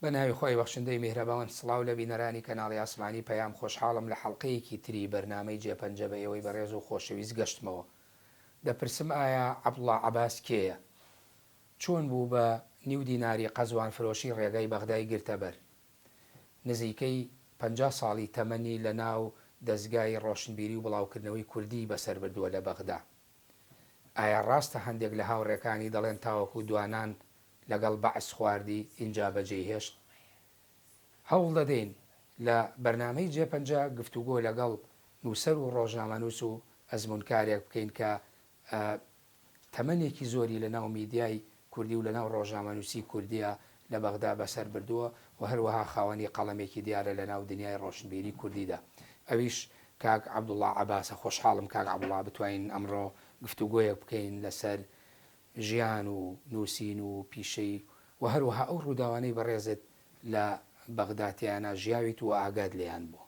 بە ناوی خوای بەخشندەی میهرەبان سڵاو لە بینەرانی کەناڵی ئاسمانی پەیام خۆشحاڵم لە حەڵقەیەکی تری بەرنامەی جێپەنجە بە ئێوەی بەڕێز و خۆشەویست گەشتمەوە دەپرسم ئایا عەبدوڵا عەباس کێیە؟ چۆن بوو بە نیو دیناری قەزوان فرۆشی ڕێگای بەغدای گرتە بەر؟ نزیکەی 50 ساڵی تەمەنی لە ناو دەزگای ڕۆشنبیری و بڵاوکردنەوەی کوردی بەسەر بردووە لە بەغدا ئایا ڕاستە هەندێک لە هاوڕێکانی دەڵێن تاوەکو دوانان لەگەڵ بەعس خواردی ئینجا بەجێی هێشت؟ هەوڵ دەدەین لە بەرنامەی جێپەنجە گفتوگۆ لەگەڵ نووسەر و ڕۆژنامەنووس و ئەزموونکارێک بکەین کە تەمەنێکی زۆری لەناو میدیای کوردی و لەناو ڕۆژنامەنووسی کوردییە لە بەغدا بەسەر بردووە و هەروەها خاوەنی قەڵەمێکی دیارە لەناو دنیای ڕۆشنبیری کوردیدا ئەویش کاک عەبدوڵا عەباسە. خۆشحاڵم کاک عەبدوڵا بتوانین ئەمڕۆ گفتوگۆیەک بکەین لەسەر ژیان و نووسین و پیشەی و هەروەها ئەو ڕووداوانەی بەڕێزت لە بەغدا تێیانا ژیاویت و ئاگات لێیان بووە.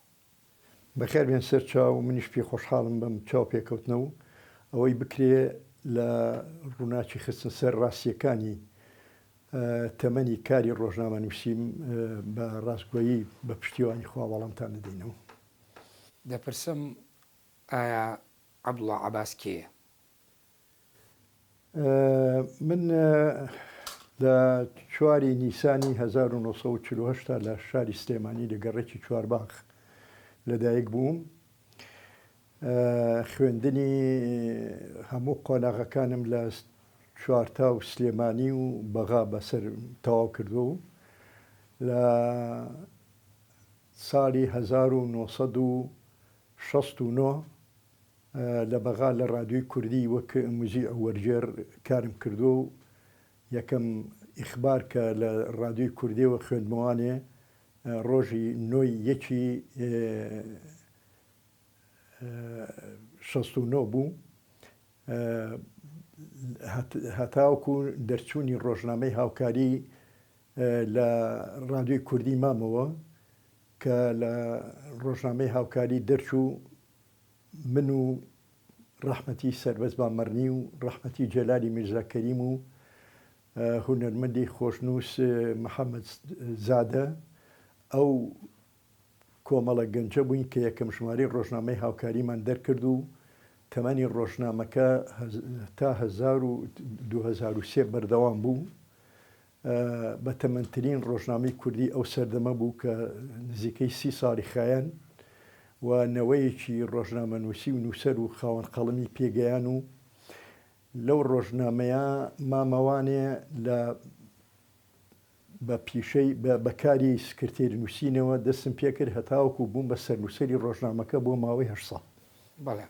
بەخێر بێن سەر چاو، منیش پێ خۆشحاڵم بەم چاوپێکەوتنە و ئەوەی بکرێ لە ڕووناکی خستن سەر ڕاستییەکانی تەمەنی کاری ڕۆژنامەنووسیم بە ڕاستگۆیی بە پشتیوانی خوا وەڵامتان دەدەینەوە. دەپرسم ئایا عەبدوڵا عەباس کێیە؟ من لە چواری نیسانی 1948 لە شاری سلێمانی لە گەڕەکی چوارباخ لەدایک بووم. خوێندنی هەموو قۆناغەکانم لە چوارتا و سلێمانی و بەغا بەسەر تەواو کردووە و لە ساڵی 1969 لە بەغا لە ڕادیۆی کوردی وەک موزیع و وەرگێڕ کارم کردووە و یەکەم ئیخبار کە لە ڕادیۆی کوردیەوە خوێندمەوانێ ڕۆژی نۆی یەکی 69 بوو هەتاوەکو دەرچوونی ڕۆژنامەی هاوکاری لە ڕادیۆی کوردی مامەوە کە لە ڕۆژنامەی هاوکاری دەرچوو من و ڕەحمەتی سەربەست بامەڕنی و ڕەحمەتی جەلالی میرزا کەریم و هونەرمەندی خۆشنووس محەمەد زادە ئەو کۆمەڵە گەنجە بووین کە یەکەم ژمارەی ڕۆژنامەی هاوکاریمان دەرکرد و تەمەنی ڕۆژنامەکە تا 2003 بەردەوام بوو. بەتەمەنترین ڕۆژنامەی کوردی ئەو سەردەمە بوو کە نزیکەی سی ساڵی خایاند و نەوەیەکی ڕۆژنامەنووسی و نووسەر و خاوەن قەڵەمی پێگەیان و لەو ڕۆژنامەیە مامەوانێ لە بە پیشەی بە کاری سکرتێری نووسینەوە دەستم پێکرد هەتاوەکو بووم بە سەرنووسەری ڕۆژنامەکە بۆ ماوەی هەشت ساڵ. بەڵێ.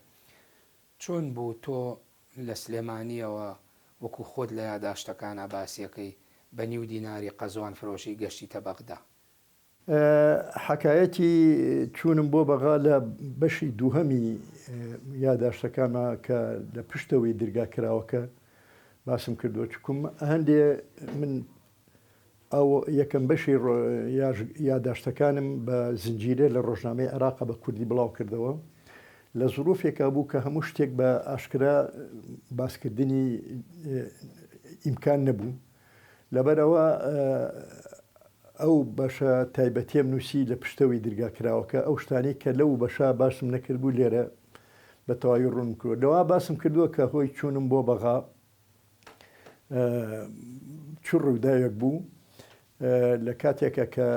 چۆن بوو تۆ لە سلێمانییەوە وەکو خۆت لە یاداشتەکانا باسیەکەی بە نیو دیناری قەزوان فرۆشی گەشتیتە بەغدا؟ حەکایەتی چوونم بۆ بەغا لە بەشی دووهەمی یاداشتەکانما کە لە پشتەوەی درگا کراوەکە باسم کردووە چکم هەندێ من ئەو یەکەم بەشی یاداشتەکانم بە زنجیرە لە ڕۆژنامەی عێراقە بە کوردی بڵاو کردەوە. لە زروفێکا بوو کە هەموو شتێک بە ئاشکرا باسکردنی ئیمکان نەبوو. لەبەرئەوە ئەو بەشە تایبەتیەم نووسی لە پشتەوەی درگا کراوەکە، ئەو شتانەی کە لەو بەشە باسم نەکردبوو لێرە بە تەواوی ڕوونم کردووە. لەوە باسم کردووە کە هۆی چوونم بۆ بەغا چ ڕووداوێک بوو لە کاتێکە کە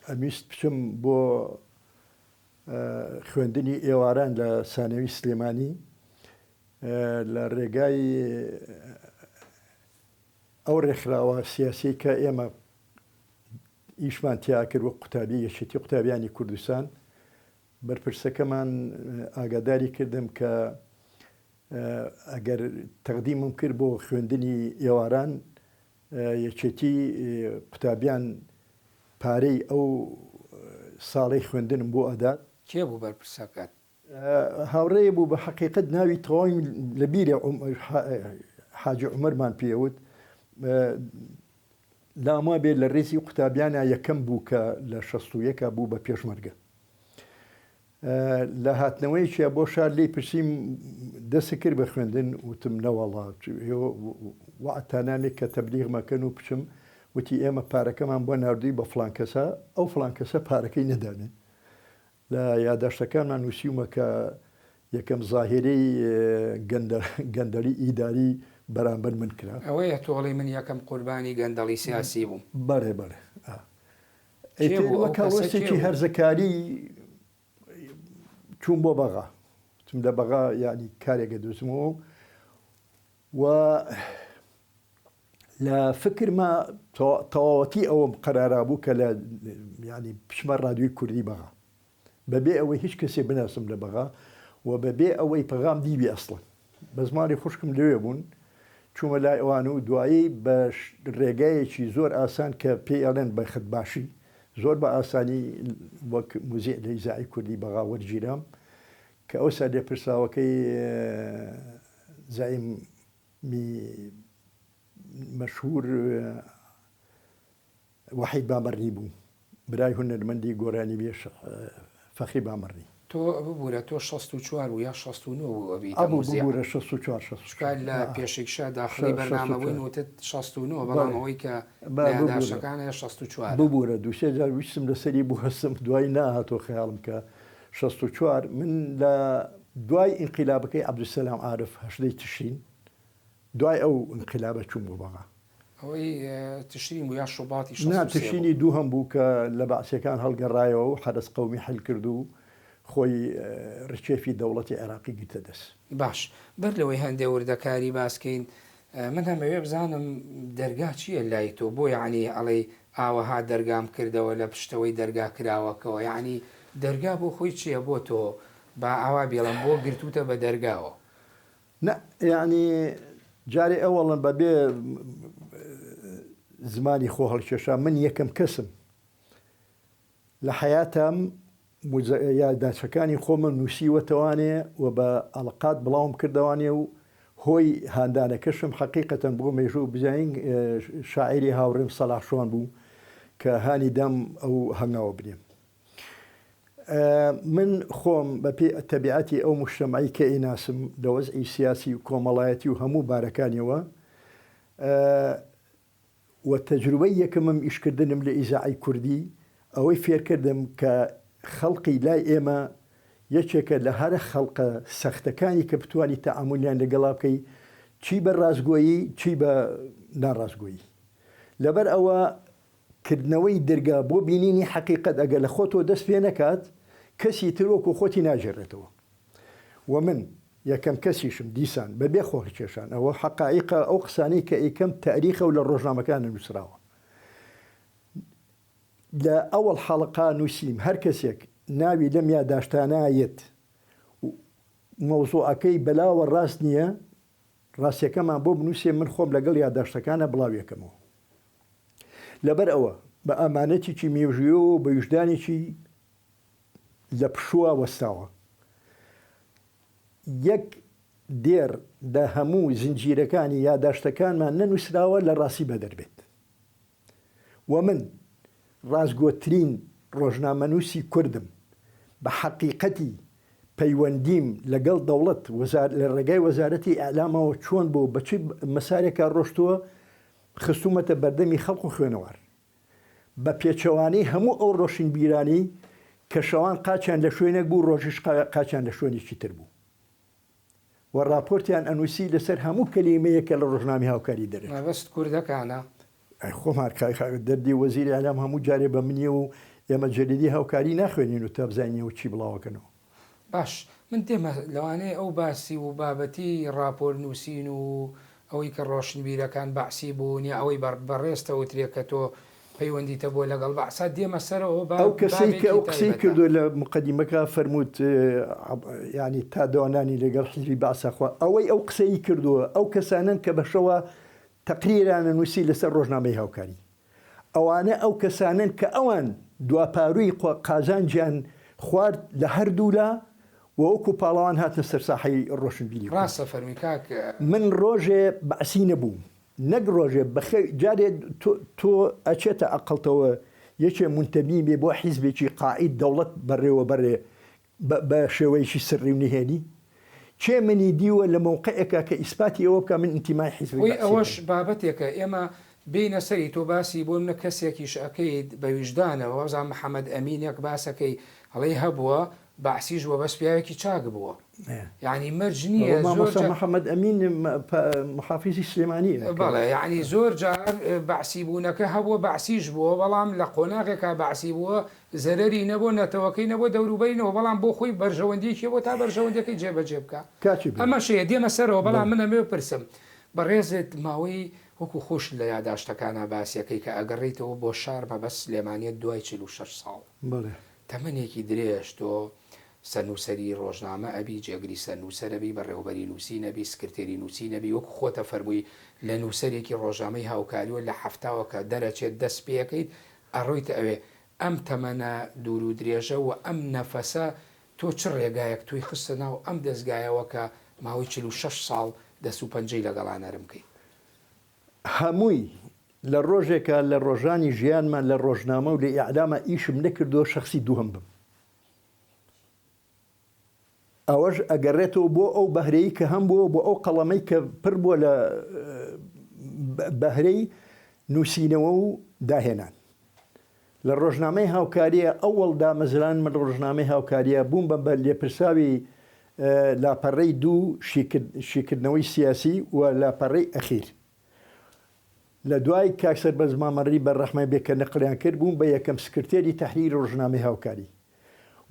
ئەمویست بچم بۆ خوێندنی ئێواران لە سانەوی سلێمانی لە ڕێگای ئەو ڕێکخراوە سیاسی کە ئێمە ئیشمان تیا کرد وەک قوتابی یەکێتی قوتابیانی کوردستان بەرپرسەکەمان ئاگاداری کردم کە ئەگەر تەقدیمم کرد بۆ خوێندنی ئێواران یەکێتی قوتابیان پارەی ئەو ساڵەی خوێندنم بۆ ئەدات. کێ بوو بەرپرسەکەت؟ هاوڕێیە بوو بە حەقیقەت ناوی تەواویم لە بیرە حاجی عومەرمان پێ وت لام وابێ لە ڕیزی قوتابیانا یەکەم بوو کە لە 61 بوو بە پێشمەرگە. لە هاتنەوەیەکیا بۆ شار لێی پرسیم دەست کرد بە خوێندن؟ وتم نەوەڵا وەعدتان نامێ کە تەبلیغ مەکەن و بچم. وتی ئێمە پارەکەمان بۆ ناردووی بە فڵان کەسە، ئەو فڵان کەسە پارەکەی نەدامێ. لە یاداشتەکانمان نووسیومە کە یەکەم زاهیرەی گەندەڵی ئیداری بەرامبەر من کرا. ئەوەیە تۆ ئەڵێی من یەکەم قوربانی گەندەڵی سیاسی بووم. بەڵێ بەڵێ. کێ ئیتر بوو ئەو وەک کەسە کێ هەڵوێستێکی بوو؟ هەرزەکاری چووم بۆ بەغا. وتم لە بەغا یانی کارێک ئەدۆزمەوە و لە فکرما تەواوەتی ئەوەم قەرارا بوو کە لە یانی بچمە ڕادیۆی کوردی بەغا بەبێ ئەوەی هیچ کەسێ بناسم لە بەغا و بەبێ ئەوەی پەغام دیبی ئەسڵەن بەس ماڵی خوشکم لەوێ بوون چوومە لای ئەوان و دوایی بە ڕێگایەکی زۆر ئاسان کە پێی ئەڵێن بەخت باشی زۆر بە ئاسانی وەک موزیع لە ئیزاعی کوردی بەغا وەرگیرام کە ئەوسا لێپرسراوەکەی زعیم می مەشهور وەحید بامەڕنی بوو، برای هونەرمەندی گۆرانیبێژ فەخری بامەڕنی. تۆ ببورە تۆ 64 بوو یا 69 بوو ئەبیتە ئەبوو موزیع؟ ببورە 64 چونکە 64 لە ئا پێشێکشا داخڵی شەست بەرنامە و بووین چوار وتت 69 بەڵێ بەڵام ئەوەی کە با لە ببورە یاداشتەکان هەیە 64ە. ببورە دوو سێ جار ویستم لەسەری بوەستم دوایی نەهاتەوە خەیاڵم کە 64 من لە دوای ئینقیلابەکەی عەبدولسەلام عارف هەژدەی تشرین دوای ئەو ئینقیلابە چووم بۆ بەغا. ئەوەی تشرین بوو یا شوباتی نا 63 بوو؟ تشرینی دووهەم بوو کە لە بەعسیەکان هەڵگەڕایەوە و حەرەس قەومی حل کرد و خۆی رکێفی دەوڵەتی عێراقی گرتە دەست. باش بەر لەوەی هەندێ وردەکاری باس کەین من ئەمەوێ بزانم دەرگا چیە لای تۆ بۆ یەعنی ئەڵێی ئاوەها دەرگام کردەوە لە پشتەوەی دەرگا کراوەکەوە یەعنی دەرگا بۆ خۆی چیە بۆ تۆ با ئاوا بیڵێم بۆ گرتوتە بە دەرگاوە؟ نا یەعنی جارێ ئەوەڵەن بە بێ زمانی خۆ هەڵکێشا من یەکەم کەسم لە حەیاتام یاداشتەکانی خۆمم نووسیوەتەوانێ و بە ئەڵقات بڵاوم کردەوانێ و هۆی هاندانەکەشم حەقیقەتەن بۆ مێژوو بزانین شاعیری هاوڕێم سەلاح شوان بوو کە هانی دام ئەو هەنگاوە بنێم. من خۆم بە پێی تەبیعەتی ئەو موجتەمعەی کە ئەیناسم لە وەزعی سیاسی و کۆمەڵایەتی و هەموو بارەکانیەوە و تەجروبەی یەکەمم ئیشکردنم لە ئیزاعەی کوردی ئەوەی فێرکردم کە خەڵقی لای ئێمە یەکێکە لە هەرە خەڵقە سەختەکانی کە بتوانی تەعامولیان لەگەڵا بکەی چی بە ڕاستگۆیی چی بە ناڕاستگۆیی لەبەر ئەوە کردنەوەی درگا بۆ بینینی حەقیقەت ئەگەر لە خۆتەوە دەست پێ نەکات کەسی تر وەکو خۆتی ناگێڕێتەوە و من یەکەم کەسیشم دیسان بە بێ خۆهەڵکێشان ئەوە حەقائیقە ئەو قسانەی کە ئەیکەم تاریخە و لە ڕۆژنامەکانە نووسراوە لە ئەوەڵ حەڵقا نووسیم هەر کەسێک ناوی لەم یاداشتانە یەت مەوزوعەکەی بەلاوە ڕاست نییە ڕاستیەکەمان بۆ بنووسێ من خۆم لەگەڵ یاداشتەکانە بڵاویەکەمەوە. لەبەر ئەوە بە ئامانەتێکی مێژوویەوە و بە ویژدانێکی لە پشووە وەستاوە. یەک دێڕ لە هەموو زنجیرەکانی یاداشتەکانمان نەنووسراوە لە ڕاستی بەدەر بێت. و من ڕاستگۆترین ڕۆژنامەنووسی کوردم بە حەقیقەتی پەیوەندیم لەگەڵ دەوڵەت لە ڕێگای وەزارەتی ئیعلامەوە چۆن بوو و بە چ مەسارێکا ڕۆشتووە خستوومەتە بەردەمی خەڵک و خوێنەوار. بە پێچەوانەی هەموو ئەو ڕۆشنبیرانەی کە شەوان قاچیان لە شوێنێک بوو ڕۆژیش قاچیان لە شوێنێکی تر بوو و ڕاپۆرتیان ئەنووسی لەسەر هەموو کەلیمەیەک کە لە ڕۆژنامەی هاوکاری دەرەچوو. مەبەست کوردەکانە؟ ئەی خۆمان کاک دەردی وەزیری ئیعلام هەموو جارێ بە منیە و ئێمە جەریدەی هاوکاری ناخوێنین و تا بزانین ئەوە چی بڵاوەکەنەوە. باش من دێمە لەوانەیە ئەو باسی و بابەتی ڕاپۆر نووسین و ئەوەی کە ڕۆشنبیرەکان بەعسی بوون یا ئەوەی بە بەڕێزتە وترێ کە تۆ پەیوەندیتە بووە لەگەڵ بەعسا دێمە سەرەوە با ئەو کەسەی کە بابێکی ئەو قسەی تایبەتە. کردووە لە موقەدیمەکە فەرمووت یانی تا دوانانی لەگەڵ حیزبی بەعسا خوا ئەوەی ئەو قسەی کردووە ئەو کەسانەن کە بە شەوە تەقریریان نووسی لەسەر ڕۆژنامەی هاوکاری. ئەوانە ئەو کەسانەن کە ئەوان دواپارووی قازانجیان خوارد لە هەردوولا و وەکو پاڵەوان هاتنە سەر ساحەی ڕۆشنبیری کوردی. ڕاستە فەرمی کاک. من ڕۆژێ بەعسی نەبووم نەک ڕۆژێ بەخێ جارێ تۆ تۆ ئەچێتە ئەقڵتەوە یەکێ مونتەمی بێ بۆ حیزبێکی قائید دەوڵەت بەڕێوە بەرێ بە بە شێوەیەکی سڕی و نهێنی؟ کێ منی دیوە لە مەوقعێکا کە ئیسپاتی ئەوە بکا من ئینتیمای حیزبی خۆی بەعسی ئەوەش بووم؟ بابەتێکە ئێمە. بێینە سەری تۆ باسی بۆ منە کەسێکیش ئەکەیت بە ویژدانەوە وابزانم محەمەد ئەمینێک باسەکەی ئەڵێی هەبووە بەعسیش بووە بەس پیاوێکی چاک بووە یانی مەرج نییە زۆر مامۆستا جار محەمەد ئەمین محافیزی سلێمانی بەڵێ یانی زۆر جار بەعسی بوونەکە هەبووە بەعسیش بووە بەڵام لە قۆناغێکا بەعسی بووە زەرەری نەبووە نەتەوەکەی نەبووە دەوروبەری نەبووە بەڵام بۆ خۆی بەرژەوەندیەکی هەبووە تا بەرژەوەندیەکەی جێبەجێ بکا کاکی برا ئەمەش هەیە دێمە سەرەوە بەڵام بەڵێ من ئەمەوێ بپرسم بەڕێزت ماوەی وەکو خۆشت لە یاداشتەکانا باسیەکەی کە ئەگەڕێیتەوە بۆ شار مەبەست سلێمانیە دوای 46 ساڵ بەڵێ. تەمەنێکی درێژ تۆ سەرنوسەری ڕۆژنامە ئەبی جێگری سەرنوسەر ئەبی بەڕێوەبەری نوسین ئەبی سکرتێری نوسین ئەبی وەکو خۆت ئەفەرمووی لە نوسەرێکی ڕۆژنامەی هاوکاریوە لە حەفتاوە کە دەرەچێت دەست پێ ئەکەیت ئەڕۆیتە ئەوێ ئەم تەمەنە دوورو درێژە وە ئەم نەفەسە تۆ چ ڕێگایەک تۆی خستە ناو ئەم دەزگایەوە کە ماوەی 46 ساڵ دەست و پەنجەی لەگەڵا نەرم کەی؟ هەمووی لە ڕۆژێکا لە ڕۆژانی ژیانما لە ڕۆژنامە و لە ئیعلاما ئیشم نەکردووە شەخسی دووهەم بم. ئەوەش ئەگەڕێتەوە بۆ ئەو بەهرەی کە هەمبووە بۆ ئەو قەڵەمەی کە پڕ بووە لە بەهرەی نووسینەوە و داهێنان. لە ڕۆژنامەی هاوکارییە ئەوەڵ دامەزرانمە لە ڕۆژنامەی هاوکارییە بووم بە بە لێپرساوی لاپەڕەی دوو شیکردنەوەی سیاسی و لاپەڕەی ئەخیر. لە دوای کاک سەربەرز مامەڕی بە ڕەحمەت بێ کە نەقڵیان کرد بووم بە یەکەم سکرتێری تەحریری ڕۆژنامەی هاوکاری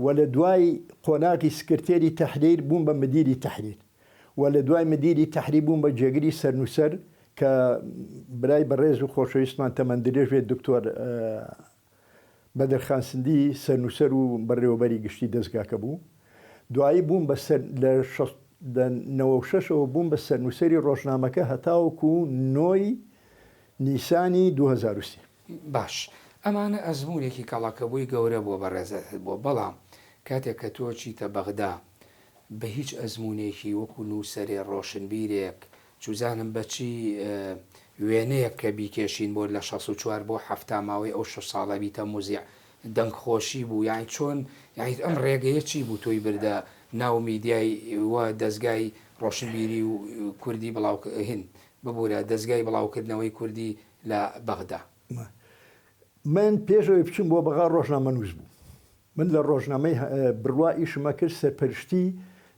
و لە دوای قۆناغی سکرتێری تەحریر بووم بە مدیری تەحریر و لە دوای مدیری تەحریر بووم بە جێگری سەرنووسەر کە برای بەڕێز و خۆشەویستمان تەمەن درێژ بێت دکتۆر بەدرخان سندی سەرنووسەر و بەڕێوەبەری گشتی دەزگاکە بوو. دوایی بووم بە سەر لە شەست لە 96 ەوە بووم بە سەرنووسەری ڕۆژنامەکە هەتاوەکو نۆی نیسانی 2003. باش ئەمانە ئەزموونێکی کەڵەکەبووی گەورە بووە بەڕێزت بووە بەڵام کاتێک کە تۆ چیتە بەغدا بە هیچ ئەزموونێکی وەکو نووسەرێ ڕۆشنبیرێک چوزانم بە چی وێنەیەک کە بیکێشین بۆ لە 64 بۆ 70 ماوەی ئەو شەش ساڵە بیتە موزیع دەنگ خۆشی بوو یانی چۆن یانی ئەم ڕێگەیە چی بوو تۆی بردە ناو میدیای و دەزگای ڕۆشنبیری و کوردی بڵاو هین ببورە دەزگای بڵاوکردنەوەی کوردی لە بەغدا؟ من پێش ئەوەی بچم بۆ بەغا ڕۆژنامەنووس بووم. من لە ڕۆژنامەی بڕوا ئیشم ئەکرد، سەرپەرشتی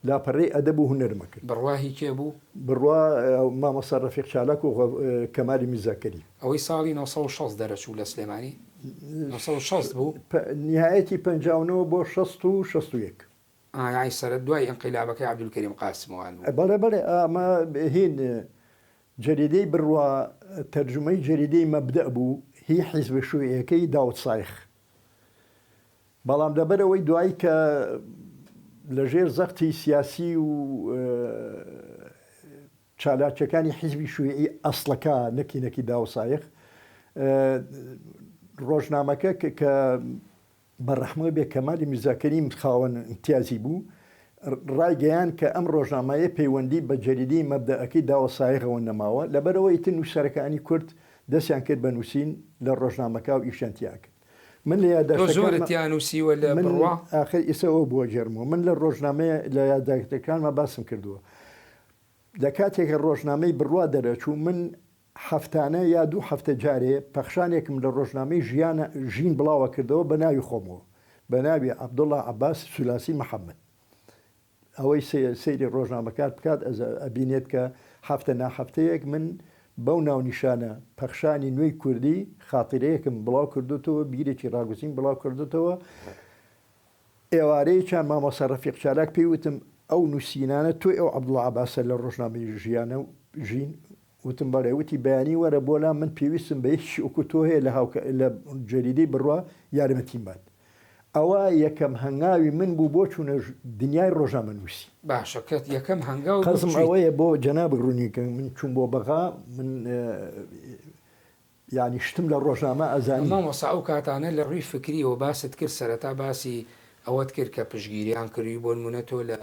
لاپەڕەی ئەدەب و هونەرم ئەکرد. بڕوا هی کێ بوو؟ بڕوا مامۆستا ڕەفیق چالاک و کەمالی میرزا کەریم. ئەوەی ساڵی 960 دەرەچوو لە سلێمانی؟ 960 بوو؟ نیهایەتی 59 بۆ 60 و 61. ئا یانی سەرە دوای ئینقیلابەکەی عەبدولکەریم قاسموان بوو. بەڵێ بەڵێ ئەمە هین جەریدەی بڕوا تەرجومەی جەریدەی مەبدەء بوو هی حیزبە شویعیەکەی داود سایخ بەڵام لەبەرئەوەی دوایی کە لەژێر زەختی سیاسی و چالاکیەکانی حیزبی شویعی ئەسڵەکە نەکی نەکی داود سایخ ڕۆژنامەکە کە بە ڕەحمەت بێ کەمالی میرزا کەریم خاوەن ئیمتیازی بوو، ڕایگەیاند کە ئەم ڕۆژنامەیە پەیوەندی بە جەریدەی مەبدەئەکەی داوە سایغەوە نەماوە، لەبەرئەوە ئیتر نووسەرەکانی کورد دەستیان کرد بە نووسین لە ڕۆژنامەکە و ئیشیان تیا کرد. من لە تۆ یاداشتەکانما زۆرت تیا نووسیوە لە من بڕوا؟ ئاخر ئیسە ئەوە بووە گێڕمەوە. من لە ڕۆژنامەیە لە یاداشتەکانما باسم کردووە. لە کاتێک ڕۆژنامەی بڕوا دەرەچوو من هەفتانە یا دوو هەفتە جارێ پەخشانێکم لە ڕۆژنامەی ژیان ژین بڵاوە کردەوە بە ناوی خۆمەوە بە ناوی عەبدوڵا عەباس سولاسی محەمەد ئەوەی سەیری ڕۆژنامەکات بکات ئەبینێت کە هەفتە ناهەفتەیەک من بەو ناونیشانە پەخشانی نوێی کوردی خاتیرەیەکم بڵاو کردوتەوە بیرێکی ڕاگوزیم بڵاو کردوتەوە ئێوارەیەکیان مامۆستا ڕەفیق چالاک پێی وتم ئەو نووسینانە تۆی ئەو عەبدوڵا عەباسە لە ڕۆژنامەی ژیانە و ژین؟ وتم بەڵێ، وتی بەیانی وەرە بۆ لام من پێویستم بە یەکێکی وەکو تۆ هەیە لە هاوکە لە جەریدەی بڕوا یارمەتیم بات. ئەوە یەکەم هەنگاوی من بوو بۆ چوونە دنیای ڕۆژنامەنووسی. باشە کە یەکەم هەنگاو بوو قەزم چوویت. ئەوەیە بۆ جەنابت ڕوونی کەم من چووم بۆ بەغا من یانی شتم لە ڕۆژنامە ئەزانی. مامۆستا ئەو کاتانە لە ڕووی فکریەوە باست کرد سەرەتا باسی ئەوەت کرد کە پشتگیریان کردووی بۆ نمونە تۆ لە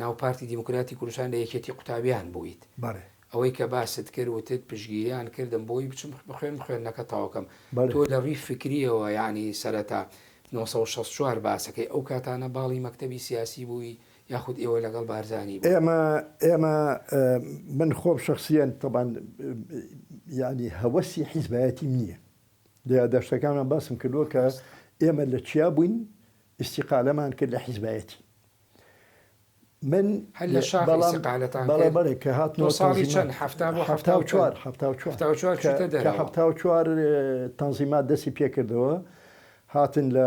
ناو پارتی دیموکراتی کوردستان لە یەکێتی قوتابیان بوویت بەڵێ. ئەوەی کە باست کرد وتت پشتگیریان کردم بۆی بچم بخوێنم خوێندنەکە تەواو کەم بەڵێ. تۆ لە ڕووی فکریەوە یانی سەرەتا 964 باسەکەی ئەو کاتانە باڵی مەکتەبی سیاسی بووی یاخود ئێوە لەگەڵ بارزانی بوون؟ ئێمە ئێمە من خۆم شەخسیەن تەبان یانی هەوەسی حیزبایەتیم نییە. لە یاداشتەکانمان باسم کردووە کە ئێمە لە چیا بووین ئیستیقالەمان کرد لە حیزبایەتی. من هەر لە شاخ بەڵام ئیستیقالەتان بەڵێ کرد؟ بەڵێ کە تۆ هاتنەوە ساڵی تەنزیمات چەند حەفتا بۆ حەفتا و چەند؟ 74 74 74 کە چوویتە کە دەرەوە؟ 74 تەنزیمات دەستی پێکردەوە هاتن لە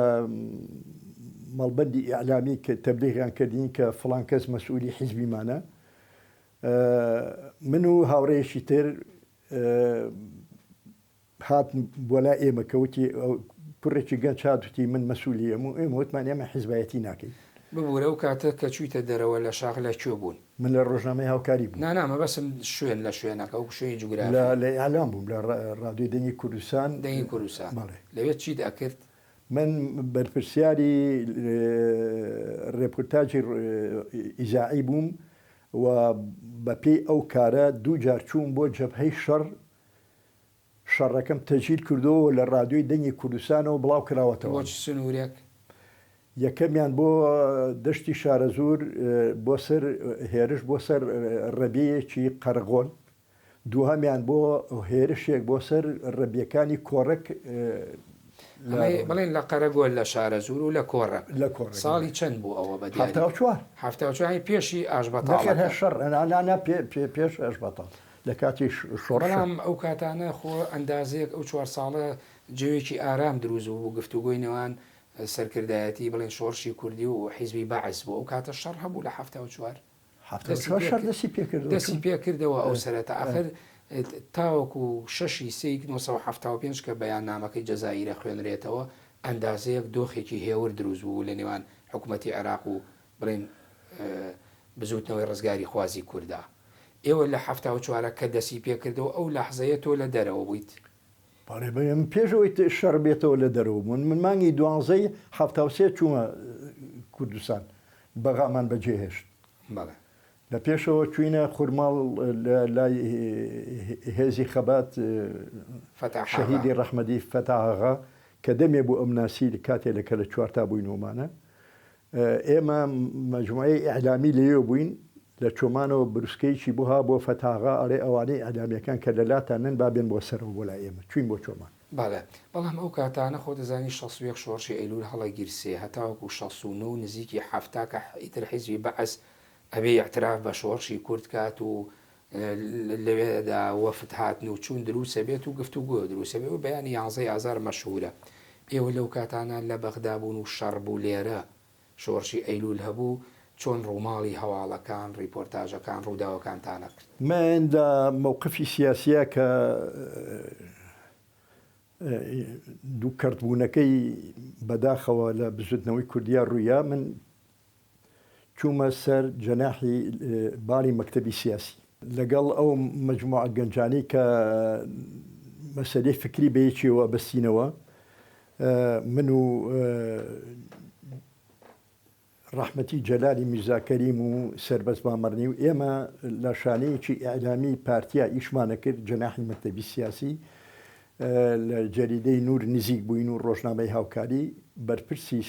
مەڵبەندی ئیعلامی کە تەبلیغیان کردین کە فڵان کەس مەسئولی حیزبیمانە من و هاوڕێیەکی تر هات بۆ لای ئێمە کە وتی کوڕێکی گەنج هات وتی من مەسولی ئێمە و ئێمە وتمان ئێمە حیزبایەتی ناکەین. ببورە ئەو کاتە کە چویتە دەرەوە لە شاخ لە کوێ بوون؟ من لە ڕۆژنامەی هاوکاری بووم. نا نا مەبەستم شوێن لە شوێنەکە وەکو شوێنی لە جوگرافی. لە ئیعلام بووم لە ڕادیۆی دەنگی کوردستان. دەنگی کوردستان. بەڵێ. لەوێ چیت ئەکرد؟ من بەرپرسیاری ڕێپورتاجی ئیزاعی بووم و بە پێی ئەو کارە دوو جار چووم بۆ جەبهەی شەڕ شەڕەکەم تەجیل کردووە و لە ڕادیۆی دەنگی کوردستانەوە بڵاو کراوەتەوە. بۆ چ سنوورێک؟ یەکەمیان بۆ دەشتی شارەزوور بۆ سەر هێرش بۆ سەر ڕەبیەیەکی قەرەغۆل، دووهەمیان بۆ هێرشێک بۆ سەر ڕەبیەکانی کۆڕەک لە. ئەمەی بڵێن لە قەرەگۆل لە شارەزوور و لە کۆڕەک. لە کۆڕەک بەڵێ. ساڵی چەند بوو ئەوە بە دیاری؟ 74. 74 یانی پێشی نەخێر ئاشبەتاڵەکە. هەر شەڕ نا نا نا پێ پێ پێش ئاشبەتاڵ. لە کاتی شۆڕشە. بەڵام ئەو کاتانە خۆ ئەندازەیەک ئەو چوار ساڵە جەوێکی ئارام دروست بوو، گفتوگۆی نێوان سەرکردایەتی بڵێن شۆڕشی کوردی و حیزبی بەعس بوو، ئەو کاتە شەڕ هەبوو لە 74؟ 74 دەستی شەڕ پێ دەستی پێکردەوە دەستی چۆن؟ پێ کردەوە ئەو سەرەتا ئاخر تاوەکو شەشی سێی 975 کە بەیاننامەکەی جەزائیر ئەخوێنرێتەوە ئەندازەیەک دۆخێکی هێور دروست بوو لە نێوان حکومەتی عێراق و بڵێن بزوتنەوەی ڕزگاریخوازی کوردا. ئێوە لە 74 کە دەسی پێ کردەوە ئەو لەحزەیە تۆ لە دەرەوە بوویت؟ بەڵێ بەڵێ من پێش ئەوەی شەڕ بێتەوە لە دەرەوە بووم. من مانگی دوانزەی 73 چوومە کوردستان، بەغامان بەجێ هێشت. بەڵێ. لە پێشەوە چووینە خورماڵ لە لای هێزی خەبات فەتاح ئاغا. شەهیدی ڕەحمەتی فەتاح ئاغا کە دەمێ بوو ئەمناسی کاتێ لە کەلە چوارتا بووین ومانە. ئێمە مەجموعەی ئیعلامی لەوێ بووین، لە چۆمانەوە بروسکەیەکی بۆ ها بۆ فەتاغا ئەڵێ ئەوانەی ئیعلامیەکان کە لە لاتانن با بێن بۆ سەرەوە بۆ لای ئێمە، چووین بۆ چۆمان. بەڵێ، بەڵام ئەو کاتانە خۆ دەزانی 61 شۆڕشی ئەیلوول هەڵەگیرسێ هەتاوەکو 69 و نزیکی 70 کە ئیتر حیزبی بەعس ئەبێ ئیعتراف بە شۆڕشی کورد کات و لەوێدا وەفد هاتن و چوون دروسەبێت و گفتوگۆ دروسەبێ و بەیانی یانزەی ئازار مەشهوورە. ئێوە لەو کاتانە لە بەغدا بوون و شەڕ بوو لێرە شۆڕشی ئەیلوول هەبوو، چۆن ڕووماڵی هەواڵەکان، ڕیپۆرتاژەکان، ڕووداوەکانتان ئەکرد؟ من لە مەوقفی سیاسییا کە دوو کەرت بوونەکەی بەداخەوە لە بزووتنەوەی کوردیا ڕوویا، من چوومە سەر جەناحی باڵی مەکتەبی سیاسی. لەگەڵ ئەو مەجموعە گەنجانەی کە مەسەلەی فکری بە یەکیەوە ئەبەستینەوە، من و ڕەحمەتی جەلالی میرزا کەریم و سەربەست مامەرنی و ئێمە لە شانەیەکی ئیعلامی پارتیا ئیشمان ئەکرد، جەناحی مەکتەبی سیاسی، لە جەریدەی نوور نزیک بووین و ڕۆژنامەی هاوکاری، بەرپرسی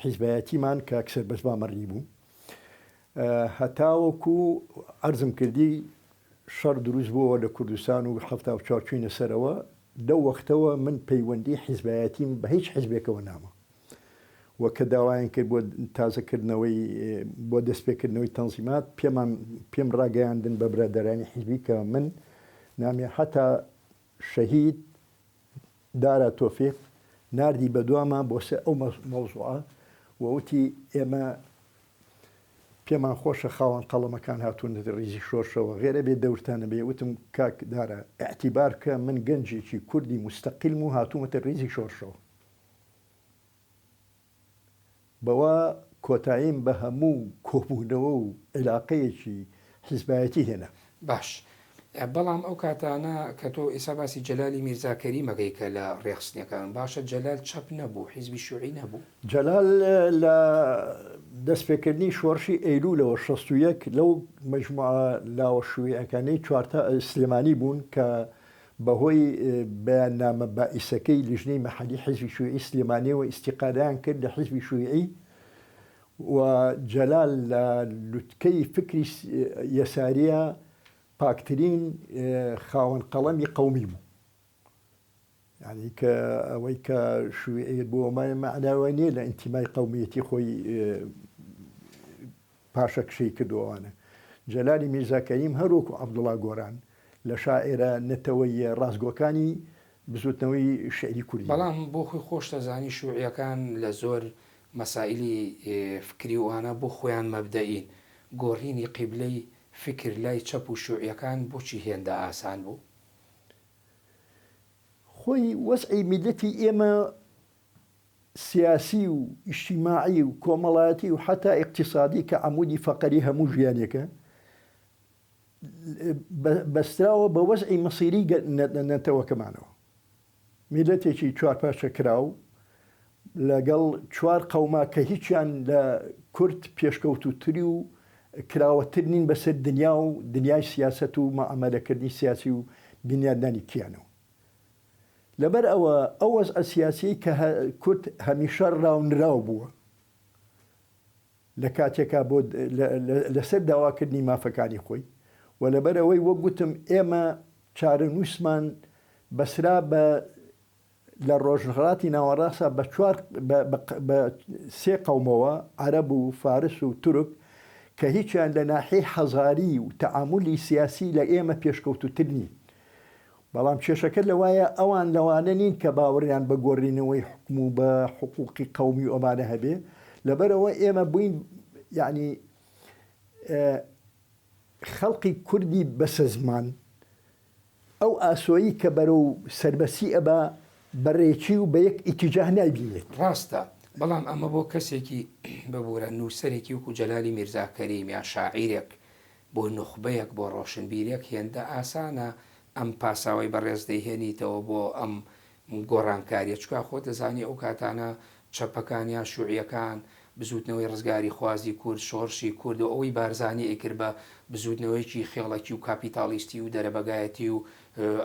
حیزبایەتیمان کاک سەربەست مامەرنی بوو. هەتاوەکو عەرزم کردی شەڕ دروست بووەوە لە کوردستان و 74 چووینە سەرەوە، لەو وەختەوە من پەیوەندی حیزبایەتیم بە هیچ حیزبێکەوە ناما و کە داوایان کرد بۆ تازەکردنەوەی بۆ دەستپێکردنەوەی تەنزیمات پێمان پێم ڕاگەیاندن بە برادەرانی حیزبی کە من نامێ هەتا شەهید دارا تۆفیق ناردی بەدواما بۆ سەر ئەو مەوزوعە و وتی ئێمە پێمان خۆشە خاوەن قەڵەمەکان هاتوونەتە ڕیزی شۆرشەوە غێرە بێ دەورتان نەبێ وتم کاک دارا ئیعتیبار بکە من گەنجێکی کوردی موستەقیلم و هاتوومەتە ڕیزی شۆرشەوە. بەوە کۆتاییم بە هەموو کۆبوونەوە و عیلاقەیەکی حیزبایەتی هێنا. باش. بەڵام ئەو کاتانە کە تۆ ئیسا باسی جەلالی میرزا کەریم ئەکەی کە لە ڕێکخستنەکان، باشە جەلال چەپ نەبوو، حیزبی شیوعی نەبوو؟ جەلال لە دەستپێکردنی شۆڕشی ئەیلوولەوە 61 لەو مەجموعە لاوە شیوعیەکانەی چوارتا سلێمانی بوون کە بەهۆی بەیاننامە بائیسەکەی لیژنەی مەحەلی حیزبی شیوعی سلێمانیەوە ئیستیقالەیان کرد لە حیزبی شیوعی و جەلال لە لوتکەی فکری یەساریە پاکترین خاوەن قەڵەمی قەومی بوو. یانی کە ئەوەی کە شویعیەت بووە مەعنای وای نییە لە ئینتیمای قەومیەتی خۆی پاشەکشەی کردووە ئەوانە. جەلالی میرزا کەریم هەر وەکو عەبدوڵا گۆران لە شاعێرە نەتەوەییە ڕاستگۆکانی بزووتنەوەی شیعری کوردی بوو. بەڵام بۆ خۆی خۆشت ئەزانی شوعیەکان لە زۆر مەسائیلی فکری و ئەوانە بۆ خۆیان مەبدەئین. گۆڕینی قیبلەی فکر لای چەپ و شوعیەکان بۆچی هێندە ئاسان بوو؟ خۆی وەزعی میللەتی ئێمە سیاسی و ئیجتیماعی و کۆمەڵایەتی و حەتا ئیقتیسادی کە عەمودی فەقەری هەموو ژیانێکە بەستراوە بە وەزعی مەسیری نەتەوەکەمانەوە. میللەتێکی چوارپارچە کراو لەگەڵ چوار قەوما کە هیچیان لە کورد پێشکەوتووتری و کراوەتر نین بەسەر دنیا و دنیای سیاسەت و مەعامەلەکردنی سیاسی و بنیادنانی کیانەوە. لەبەر ئەوە ئەو وەزعە سیاسیەی کە کورد هەمیشە ڕاونراو بووە لە کاتێکا بۆ لەسەر داواکردنی مافەکانی خۆی و لەبەر ئەوەی وەک گوتم ئێمە چارەنووسمان بەسرا بە لە ڕۆژهەڵاتی ناوەڕاستدا بە چوار بە سێ قەومەوە، عەرەب و فارس و تورک، کە هیچیان لە ناحیەی حەزاری و تەعامولی سیاسی لە ئێمە پێشکەوتووتر نین. بەڵام کێشەکە لەوایە ئەوان لەوانە نین کە باوەڕیان بە گۆڕینەوەی حوکم و بە حقوقی قەومی و ئەمانە هەبێ، لەبەرئەوە ئێمە بووین یەعنی خەڵقی کوردی بەسەزمان ئەو ئاسۆیی کە بەرەو سەربەستی ئەبا بە رێکی و بە یەک ئیتیجاه نایبینێت. ڕاستە، بەڵام ئەمە بۆ کەسێکی، ببورە، نووسەرێکی وەکو جەلالی میرزا کەریم یان شاعیرێک، بۆ نوخبەیەک، بۆ ڕۆشنبیرێک هێندە ئاسانە ئەم پاساوەی بەڕێز دەیهێنیتەوە بۆ ئەم گۆڕانکاریە چونکە خۆت دەزانی ئەو کاتانە چەپەکان یان شوعیەکان بزوتنەوەی ڕزگاریخوازی کورد شۆڕشی کورد و ئەوەی بارزانی ئەیکرد بە بزوتنەوەیەکی خێڵەکی و کاپیتاڵیستی و دەرەبەگایەتی و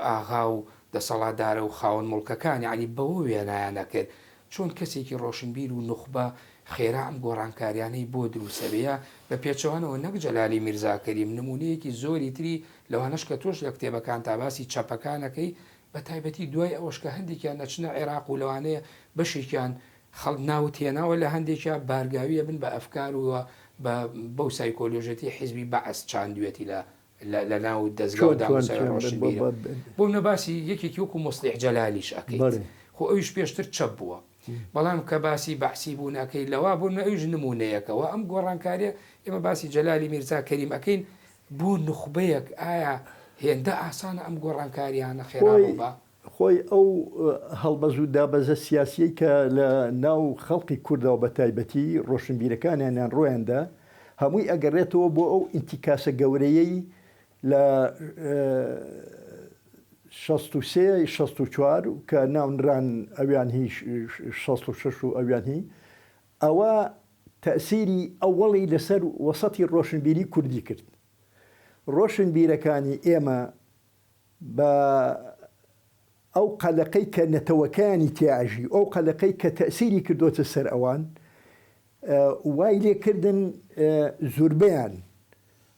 ئاغا و دەسەڵاتدارە و خاوەن موڵکەکان یەعنی بەوە وێنایان ئەکرد چۆن کەسێکی ڕۆشنبیر و نوخبە خێرا ئەم گۆڕانکاریانەی بۆ دروست ئەبێ یا بە پێچەوانەوە نەک جەلالی میرزا کەریم نمونەیەکی زۆری تری لەوانەش کە تۆش لە کتێبەکانتا باسی چەپەکان ئەکەی بە تایبەتی دوای ئەوەش کە هەندێکیان ئەچنە عێراق و لەوانەیە بەشێکیان خەڵک ناوت هێناوە لە هەندێکیا بارگاوی ئەبن بە ئەفکار و بە بەو سایکۆلۆژێتی حیزبی بەعس چاندویەتی لە لە ناو دەزگا و چۆن چۆن دامودەزگای چۆن بە ڕۆشنبیرە بە بۆ منە باسی یەکێکی وەکو موسلیح جەلالیش ئەکەیت بەڵێ. خۆ ئەویش پێشتر چەپ بووە بەڵام کە باسی بەعسی بوون ئەکەی لەوا بۆ منە ئەویش نمونەیەکە وە ئەم گۆڕانکاریە ئێمە باسی جەلالی میرزا کەریم ئەکەین بۆ نوخبەیەک ئایا هێندە ئاسانە ئەم گۆڕانکاریانە خێرا خۆی ڕووبا؟ خۆی ئەو هەڵبەز و دابەزە سیاسیەی کە لە ناو خەڵقی کوردا و بە تایبەتی ڕۆشنبیرەکانیانیان ڕوویان دا هەمووی ئەگەڕێتەوە بۆ ئەو ئینتیکاسە گەورەیەی لە 63 64 کە ناونران ئەویان هی 66 و ئەویان هی ئەوە تەئسیری ئەوەڵی لەسەر وەسەتی ڕۆشنبیری کوردی کرد. ڕۆشنبیرەکانی ئێمە بە ئەو قەلەقەی کە نەتەوەکەیانی تیا ئەژی، ئەو قەلەقەی کە تەئسیری کردۆتە سەر ئەوان، وای لێ کردن زوربەیان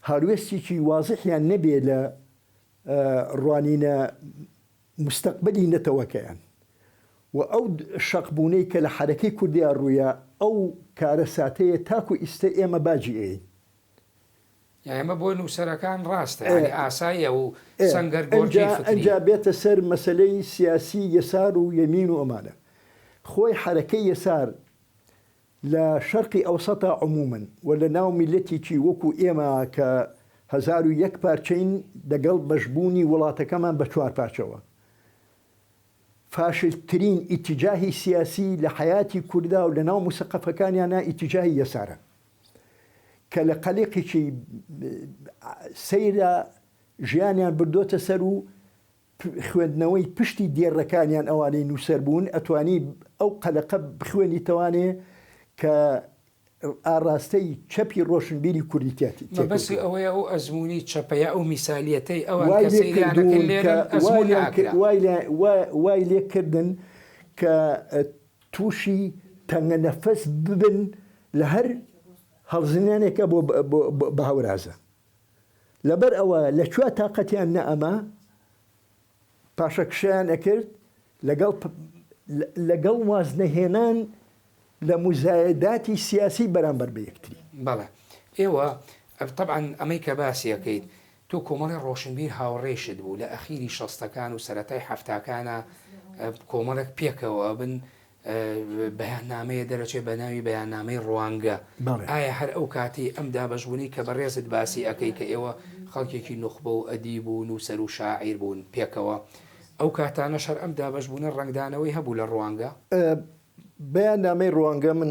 هەڵوێستێکی وازحیان نەبێ لە ڕوانینە موستەقبەلی نەتەوەکەیان و ئەو شەق بوونەی کە لە حەرەکەی کوردیا ڕوویا ئەو کارەساتەیە تاکو ئیستە ئێمە باجی ئەیەین. یانی ئەمە بۆ نووسەرەکان ڕاستە یانی ئاساییە و سەنگەر گۆڕکێی فکری. ئەنجا بێتە سەر مەسەلەی سیاسی یەسار و یەمین و ئەمانە. خۆی حەرەکەی یەسار لە شەرقی ئەوسەتا عمومەن و لە ناو میللەتێکی وەکو ئێمە کە 1001 پارچەین دەگەڵ بەشبوونی وڵاتەکەمان بە چوار پارچەوە فاشلترین ئیتیجاهی سیاسی لە حەیاتی کوردا و لە ناو موسەقەفەکانیانا ئیتیجاهی یەسارە کە لە قەلێقێکی سەیرا ژیانیان بردۆتە سەر و خوێندنەوەی پشتی دێڕەکانیان ئەوانەی نووسەر بوون ئەتوانی ئەو قەلەقە بخوێنیتەوانێ کە ئاڕاستەی چەپی ڕۆشنبیری کوردی تیا مەبەستی تێکەوتووە. ئەوەیە ئەو ئەزموونی چەپە یا ئەو میسالیەتەی ئەوان وای کە لێ سەیریان ئەکرد کردوون کە لێرەن وای ئەزموون لێیان ناکرا. وای لێ وای لێ کردن کە تووشی تەنگەنەفەس ببن لە هەر هەڵزنانێکە بۆ بە هەورازە. لەبەر ئەوە لە کوێ تاقەتیان نەئەما پاشەکشەیان ئەکرد لەگەڵ لەگەڵ وازنەهێنان لە موزایەداتی سیاسی بەرامبەر بە یەکتری. بەڵێ ئێوە تەبعەن ئەمەی کە باسی ئەکەیت تۆ کۆمەڵی ڕۆشنبیر هاوڕێیشت بوو لە ئەخیری شەستەکان و سەرەتای حەفتاکانا کۆمەڵێک پێکەوە ئەبن بەیاننامەیە دەرەچێ بە ناوی بەیاننامەی ڕوانگە. بەڵێ. ئایا هەر ئەو کاتەی ئەم دابەشبوونەی کە بەڕێزت باسی ئەکەی کە ئێوە خەڵکێکی نوخبە و ئەدیب و نووسەر و شاعیر بوون پێکەوە، ئەو کاتانەش هەر ئەم دابەشبوونە ڕەنگدانەوەی هەبوو لە ڕوانگە؟ بەیاننامەی ڕوانگە من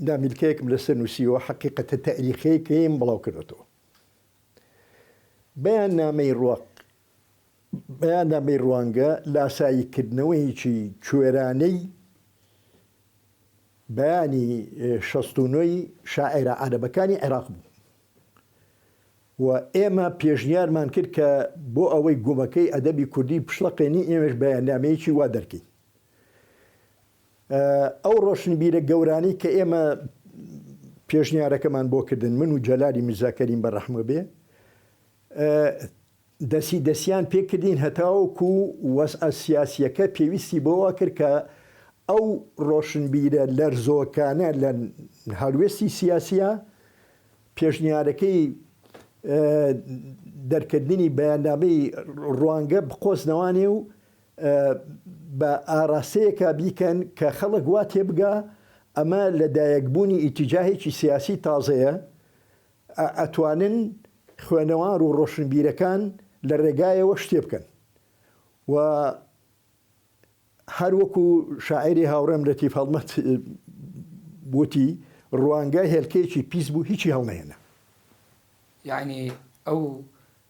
نامیلکەیەکم لەسەر نووسیوە، حەقیقەتە تەئریخیەکەیم بڵاو کردۆتەوە. بەیاننامەی ڕواق بەیاننامەی ڕوانگە لاساییکردنەوەیەکی کوێرانەی بەیانی 69 ی شاعێرە عەرەبەکانی عێراق بوو و ئێمە پێشنیارمان کرد کە بۆ ئەوەی گومەکەی ئەدەبی کوردی پشڵەقێنین ئێمەش بەیاننامەیەکی وا دەرکەین. ئەو ڕۆشنبیرە گەورانەی کە ئێمە پێشنیارەکەمان بۆ کردن من و جەلالی میرزا کەریم بە ڕەحمە بێ دەسی دەسیان پێکردین هەتاوەکو وەزعە سیاسیەکە پێویستی بۆوا کرد کە ئەو ڕۆشنبیرە لەرزۆکانە لە هەڵوێستی سیاسیە پێشنیارەکەی دەرکردنی بەیاننامەی ڕوانگە بقۆزنەوانێ و بە ئاراستەیەکا بیکەن کە خەڵک وا تێبگا ئەمە لەدایکبوونی ئیتیجاهێکی سیاسی تازەیە ئەتوانن خوێنەوار و ڕۆشنبیرەکان لە ڕێگایەوە شتێ بکەن و هەر وەکو شاعیری هاوڕێم لەتیف هەڵمەت وتی ڕوانگە هێلکەیەکی پیس بوو هیچی هەڵنەهێنا. یەعنی ئەو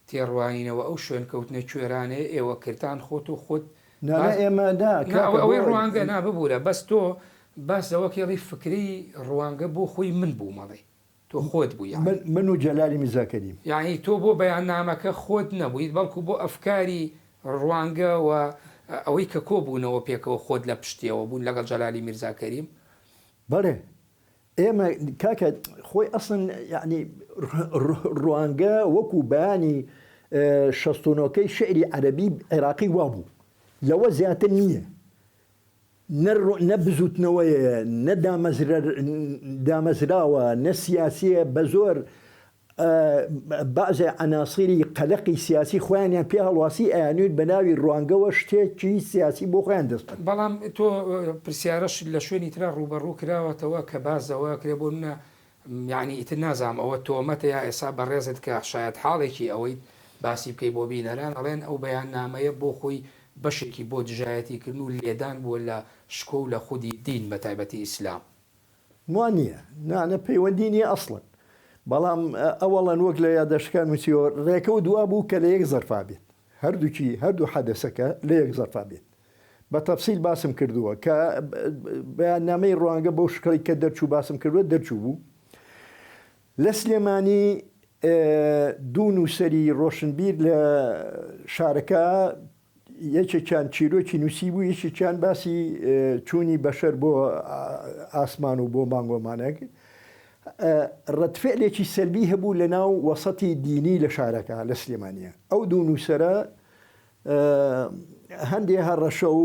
تێڕوانینەوە ئەو شوێنکەوتنە کوێرانەیە ئێوە کردتان خۆت و خود نا نا ئێمە نا نا کاکە ئەوەی بۆ ڕوانگە نا ببورە بەس تۆ باس لەوە کەی ئەڵێی فکرەی ڕوانگە بۆ خۆی من بووم ئەڵێی تۆ خۆت بووی یەعنی. من من و جەلالی میرزا کەریم. یەعنی تۆ بۆ بەیاننامەکە خۆت نەبوویت بەڵکو بۆ ئەفکاری ڕوانگە و ئەوەی کە کۆبوونەوە پێکەوە خۆت لە پشتیەوە بوون لەگەڵ جەلالی میرزا کەریم. بەڵێ ئێمە کاکە خۆی ئەسڵەن یەعنی ڕوانگە وەکو بەیانی شەست و نۆکەی شیعری عەرەبی عێراقی وابوو لەوە زیاتر نییە نە بزوتنەوەیە نە دامەزراوە نە سیاسیە بە زۆر بەعزێ عەناسیری قەلەقی سیاسی خۆیانیان پێ هەڵواسی ئەیانویت بە ناوی ڕوانگەوە شتێکی سیاسی بۆ خۆیان دەست بەن. بەڵام تۆ پرسیارەش لە شوێنی ترا ڕووبەڕوو کراوەتەوە کە باس لەوە ئەکرێ بۆ نمونە یانی ئیتر نازانم ئەوە تۆمەتە یا ئێستا بەڕێزت کە شایەتحاڵێکی ئەوەیت باسی بکەی بۆ بینەران ئەڵێن ئەو بەیاننامەیە بۆ خۆی بەشێکی بۆ دژایەتی کردن و لێدان بووە لە شکۆ و لە خودی دین بەتایبەتی ئیسلام. وا نییە نا نە پەیوەندی نییە ئەسڵەن بەڵام ئەوەڵەن وەک لە یادەشتەکان نووسیوە ڕێکەوت وا بوو کە لە یەک زەرفا بێت هەردووکی هەردوو حەدەسەکە لە یەک زەرفا بێت بە تەفسیل باسم کردووە کە بەیاننامەی ڕوانگە بەو شکڵی کە دەرچوو باسم کردووە دەرچوو بوو لە سلێمانی دوو نووسەری ڕۆشنبیر لە شارەکە یەکێکیان چیرۆکی نووسیبوو، یەکێکیان باسی چوونی بەشەر بۆ ئاسمان و بۆ مانگ و مانگ. ڕەدفعلێکی سەلبی هەبوو لە ناو وەسەتی دینی لە شارەکە لە سلێمانییە. ئەو دوو نووسەرە هەندێ هەڕەشە و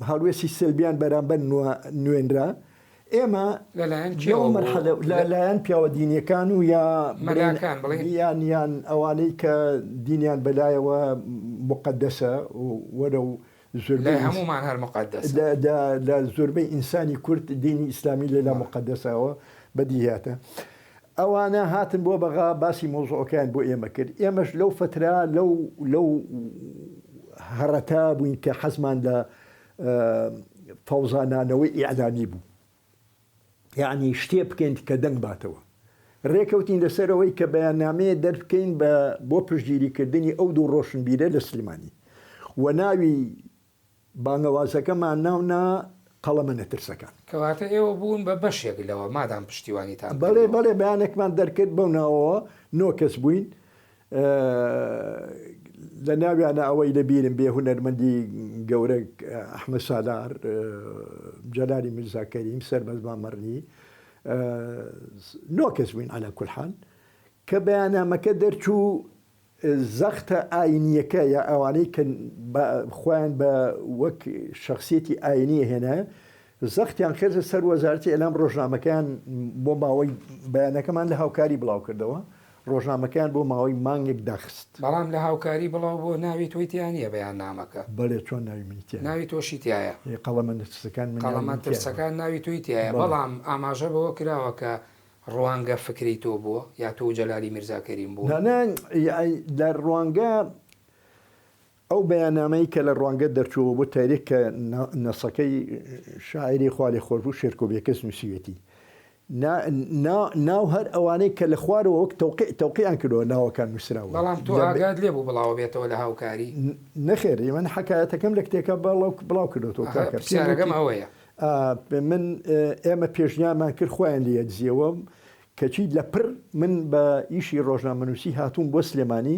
هەڵوێستی سەلبیان بەرامبەر نوێنرا. ئێمە لەلایەن لەو کێوە بوو؟ مەرحەلە لەلایەن پیاوە دینیەکان و یا بڵێین مەلاکان بڵێین؟ یان یان ئەوانەی کە دینیان بەلایەوە موقەدەسە و وەرەو زۆربەی لای هەموومان هەر موقەدەسە. لە لە لە زۆربەی ئینسانی کورد دینی ئیسلامی لەلا بەڵێ. موقەدەسەوە بەدیهاتە. ئەوانە هاتن بۆ بەغا باسی مەوزوعەکەیان بۆ ئێمە کرد. ئێمەش لەو فەترە لەو لەو هەڕەتا بووین کە حەزمان لە فەوزا نانەوەی ئیعلامی بوو یەعنی شتێ بکەین کە دەنگ باتەوە رێکەوتین لەسەر ئەوەی کە بەیاننامەیە دەربکەین بە بۆ پشتگیریکردنی ئەو دوو ڕۆشنبیرە لە سلێمانی و ناوی بانگەوازەکەمان ناونا قەڵەمە نەترسەکان. کەواتە ئێوە بوون بە بەشێک لەوە مادام پشتیوانیتان بەڵێ کردووە. بەڵێ بەیانێکمان دەرکرد بەو ناوەوە نۆ کەس بووین لە ناویانە ئەوەی لە بیرم بێ هونەرمەندی گەورە ئەحمەد سالار، جەلالی میرزا کەریم، سەربەست مامەڕنی، نۆ کەس بووین عەلا کول حال. کە بەیاننامەکە دەرچوو زەختە ئاینییەکە یا ئەوانەی کە خۆیان بە وەک شەخسیەتی ئاینی ئەهێنایە زەختیان خستە سەر وەزارەتی ئیعلام ڕۆژنامەکەیان بۆ ماوەی بەیانەکەمان لە هاوکاری بڵاو کردەوە ڕۆژنامەکەیان بۆ ماوەی مانگێک داخست. بەڵام لە هاوکاری بڵاو بۆ ناوی تۆی تیا نییە بەیاننامەکە. بەڵێ چۆن ناوی منی تیا نییە؟ ناوی تۆشی تیایە. قەڵەمە نەترسەکان من ناوی قەڵەمە من تیایە. ترسەکان ناوی تۆی تیایە بەڵێ. بەڵام ئاماژە بەوە کراوە کە ڕوانگە فکرەی تۆ بووە یا تۆ و جەلالی میرزا کەریم بوون؟ نا نا لە ڕوانگە ئەو بەیاننامەی کە لە ڕوانگە دەرچووە بۆ تاریخ کە نەسەکەی شاعیری خوالێخۆشبوو شێرکۆ بێکەس نووسیوێتی نا نا ناو هەر ئەوانەی کە لە خوارەوە وەک تەوقیع تەوقیعیان کردووە ناوەکان نووسراون بەڵام تۆ لە ئاگات لێ بوو بڵاوە بێتەوە لە هاوکاری؟ نەخێر من حەکایەتەکەم لە کتێکە بەڵاو بڵاو کردۆتەوە ئەها کاکە پێم پرسیارەکەم وتی ئەوەیە. من ئێمە پێشنیارمان کرد خۆیان لێ دزیەوە کەچی لە پر من بە ئیشی ڕۆژنامەنووسی هاتووم بۆ سلێمانی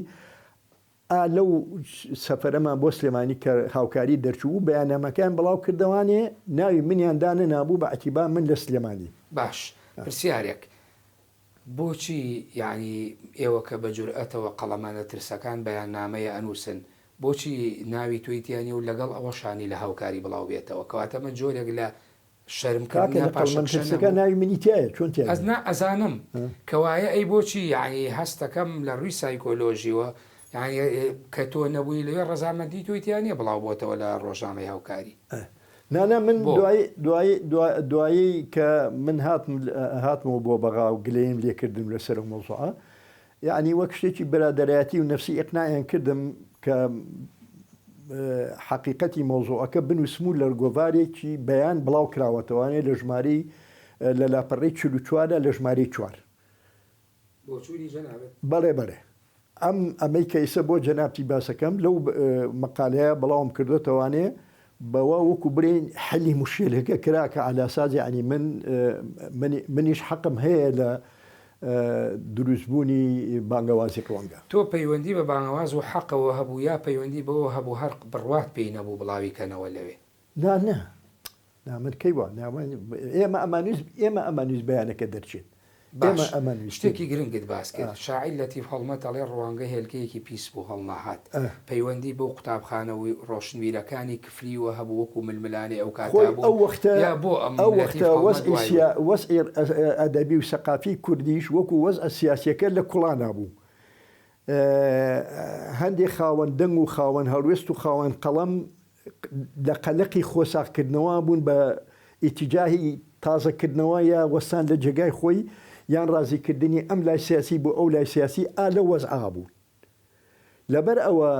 ئا لەو سەفەرەمان بۆ سلێمانی کە هاوکاری دەرچوو بەیاننامەکەیان بڵاو کردەوانێ ناوی منیان دانەنابوو بە ئەتیبا من لە سلێمانیم. باش پرسیارێک بۆچی یەعنی ئێوە کە بە جورئەتەوە قەڵەمە نەترسەکان بەیاننامەیە ئەنووسن بۆچی ناوی تۆی تیا نیە و لەگەڵ ئەوەشانی لە هاوکاری بڵاو بێتەوە کەواتە ئەمە جۆرێک لە شەرم کردن کاکە یا لە قەڵەمە پاشەکشە نەترسەکان نەبوو؟ ناوی منی تیایە چۆن تیا ئەز نیە؟ نا ئەزانم کەوایە ئەی بۆچی یەعنی هەستەکەم لە ڕووی سایکۆلۆژیوە یەعنی کە تۆ نەبووی لەوێ ڕەزامەندی تۆی تیا نیە بڵاو بۆتەوە لە ڕۆژنامەی هاوکاری نا نا من بۆ؟ دوایی دوایی دوایی کە من هاتم هاتمەوە بۆ بەغا و گلەییم لێ کردن لەسەر ئەو مەوزوعە یەعنی وەک شتێکی برادەرایەتی و نەفسی ئیقناعیان کردم کە حەقیقەتی مەوزوعەکە بنووسم و لە گۆڤارێکی بەیان بڵاو کراوەتەوانێ لە ژمارەی لە لاپەڕەی 44 لە ژمارەی چوار. بۆچوونی جەنابت؟ بەڵێ بەڵێ ئەم ئەمەی کە ئیسە بۆ جەنابتی باسەکەم لەو مەقالەیە بڵاوم کردۆتەوانێ بەوە وەکو بڵێین حەلی موشکیلەکە کرا کە عەلاساس یەعنی من منیش حەقم هەیە لە دروستبوونی بانگەوازی ڕوانگە. تۆ پەیوەندی بە بانگەواز و حەقەوە هەبوو یا پەیوەندی بەوە هەبوو هەر بڕوات پێی نەبوو بڵاوی کەنەوە لەوێ؟ نا نا نا من کەی وا نا ئێمە ئەمانویست ئێمە ئەمانویست بەیانەکە دەرچێت باش ئێمە ئەمانویست شتێکی گرنگت باس کرد شاعیر لەتیف هەڵمەت ئەڵێ ڕوانگە هێلکەیەکی پیس بوو هەڵنەهات پەیوەندی بەو قوتابخانە و ڕۆشنبیرەکانی کفریوە هەبوو وەکو ململانێ ئەو کاتە خۆی بوون ئەو وەختە یا بۆ ئەم ئەو لەتیف وەختە هەڵمەت وەزعی وای سیا وت؟ وەزعی ئەدەبی و سەقافی کوردیش وەکو وەزعە سیاسیەکە لە کوڵانا بوو هەندێ خاوەن دەنگ و خاوەن هەڵوێست و خاوەن قەڵەم لە قەلەقی خۆساغکردنەوە بوون بە ئیتیجاهی تازەکردنەوە یا وەستان لە جێگای خۆی یان ڕازیکردنی ئەم لای سیاسی بۆ ئەو لای سیاسی ئا لەو وەزعا بوون. لەبەر ئەوە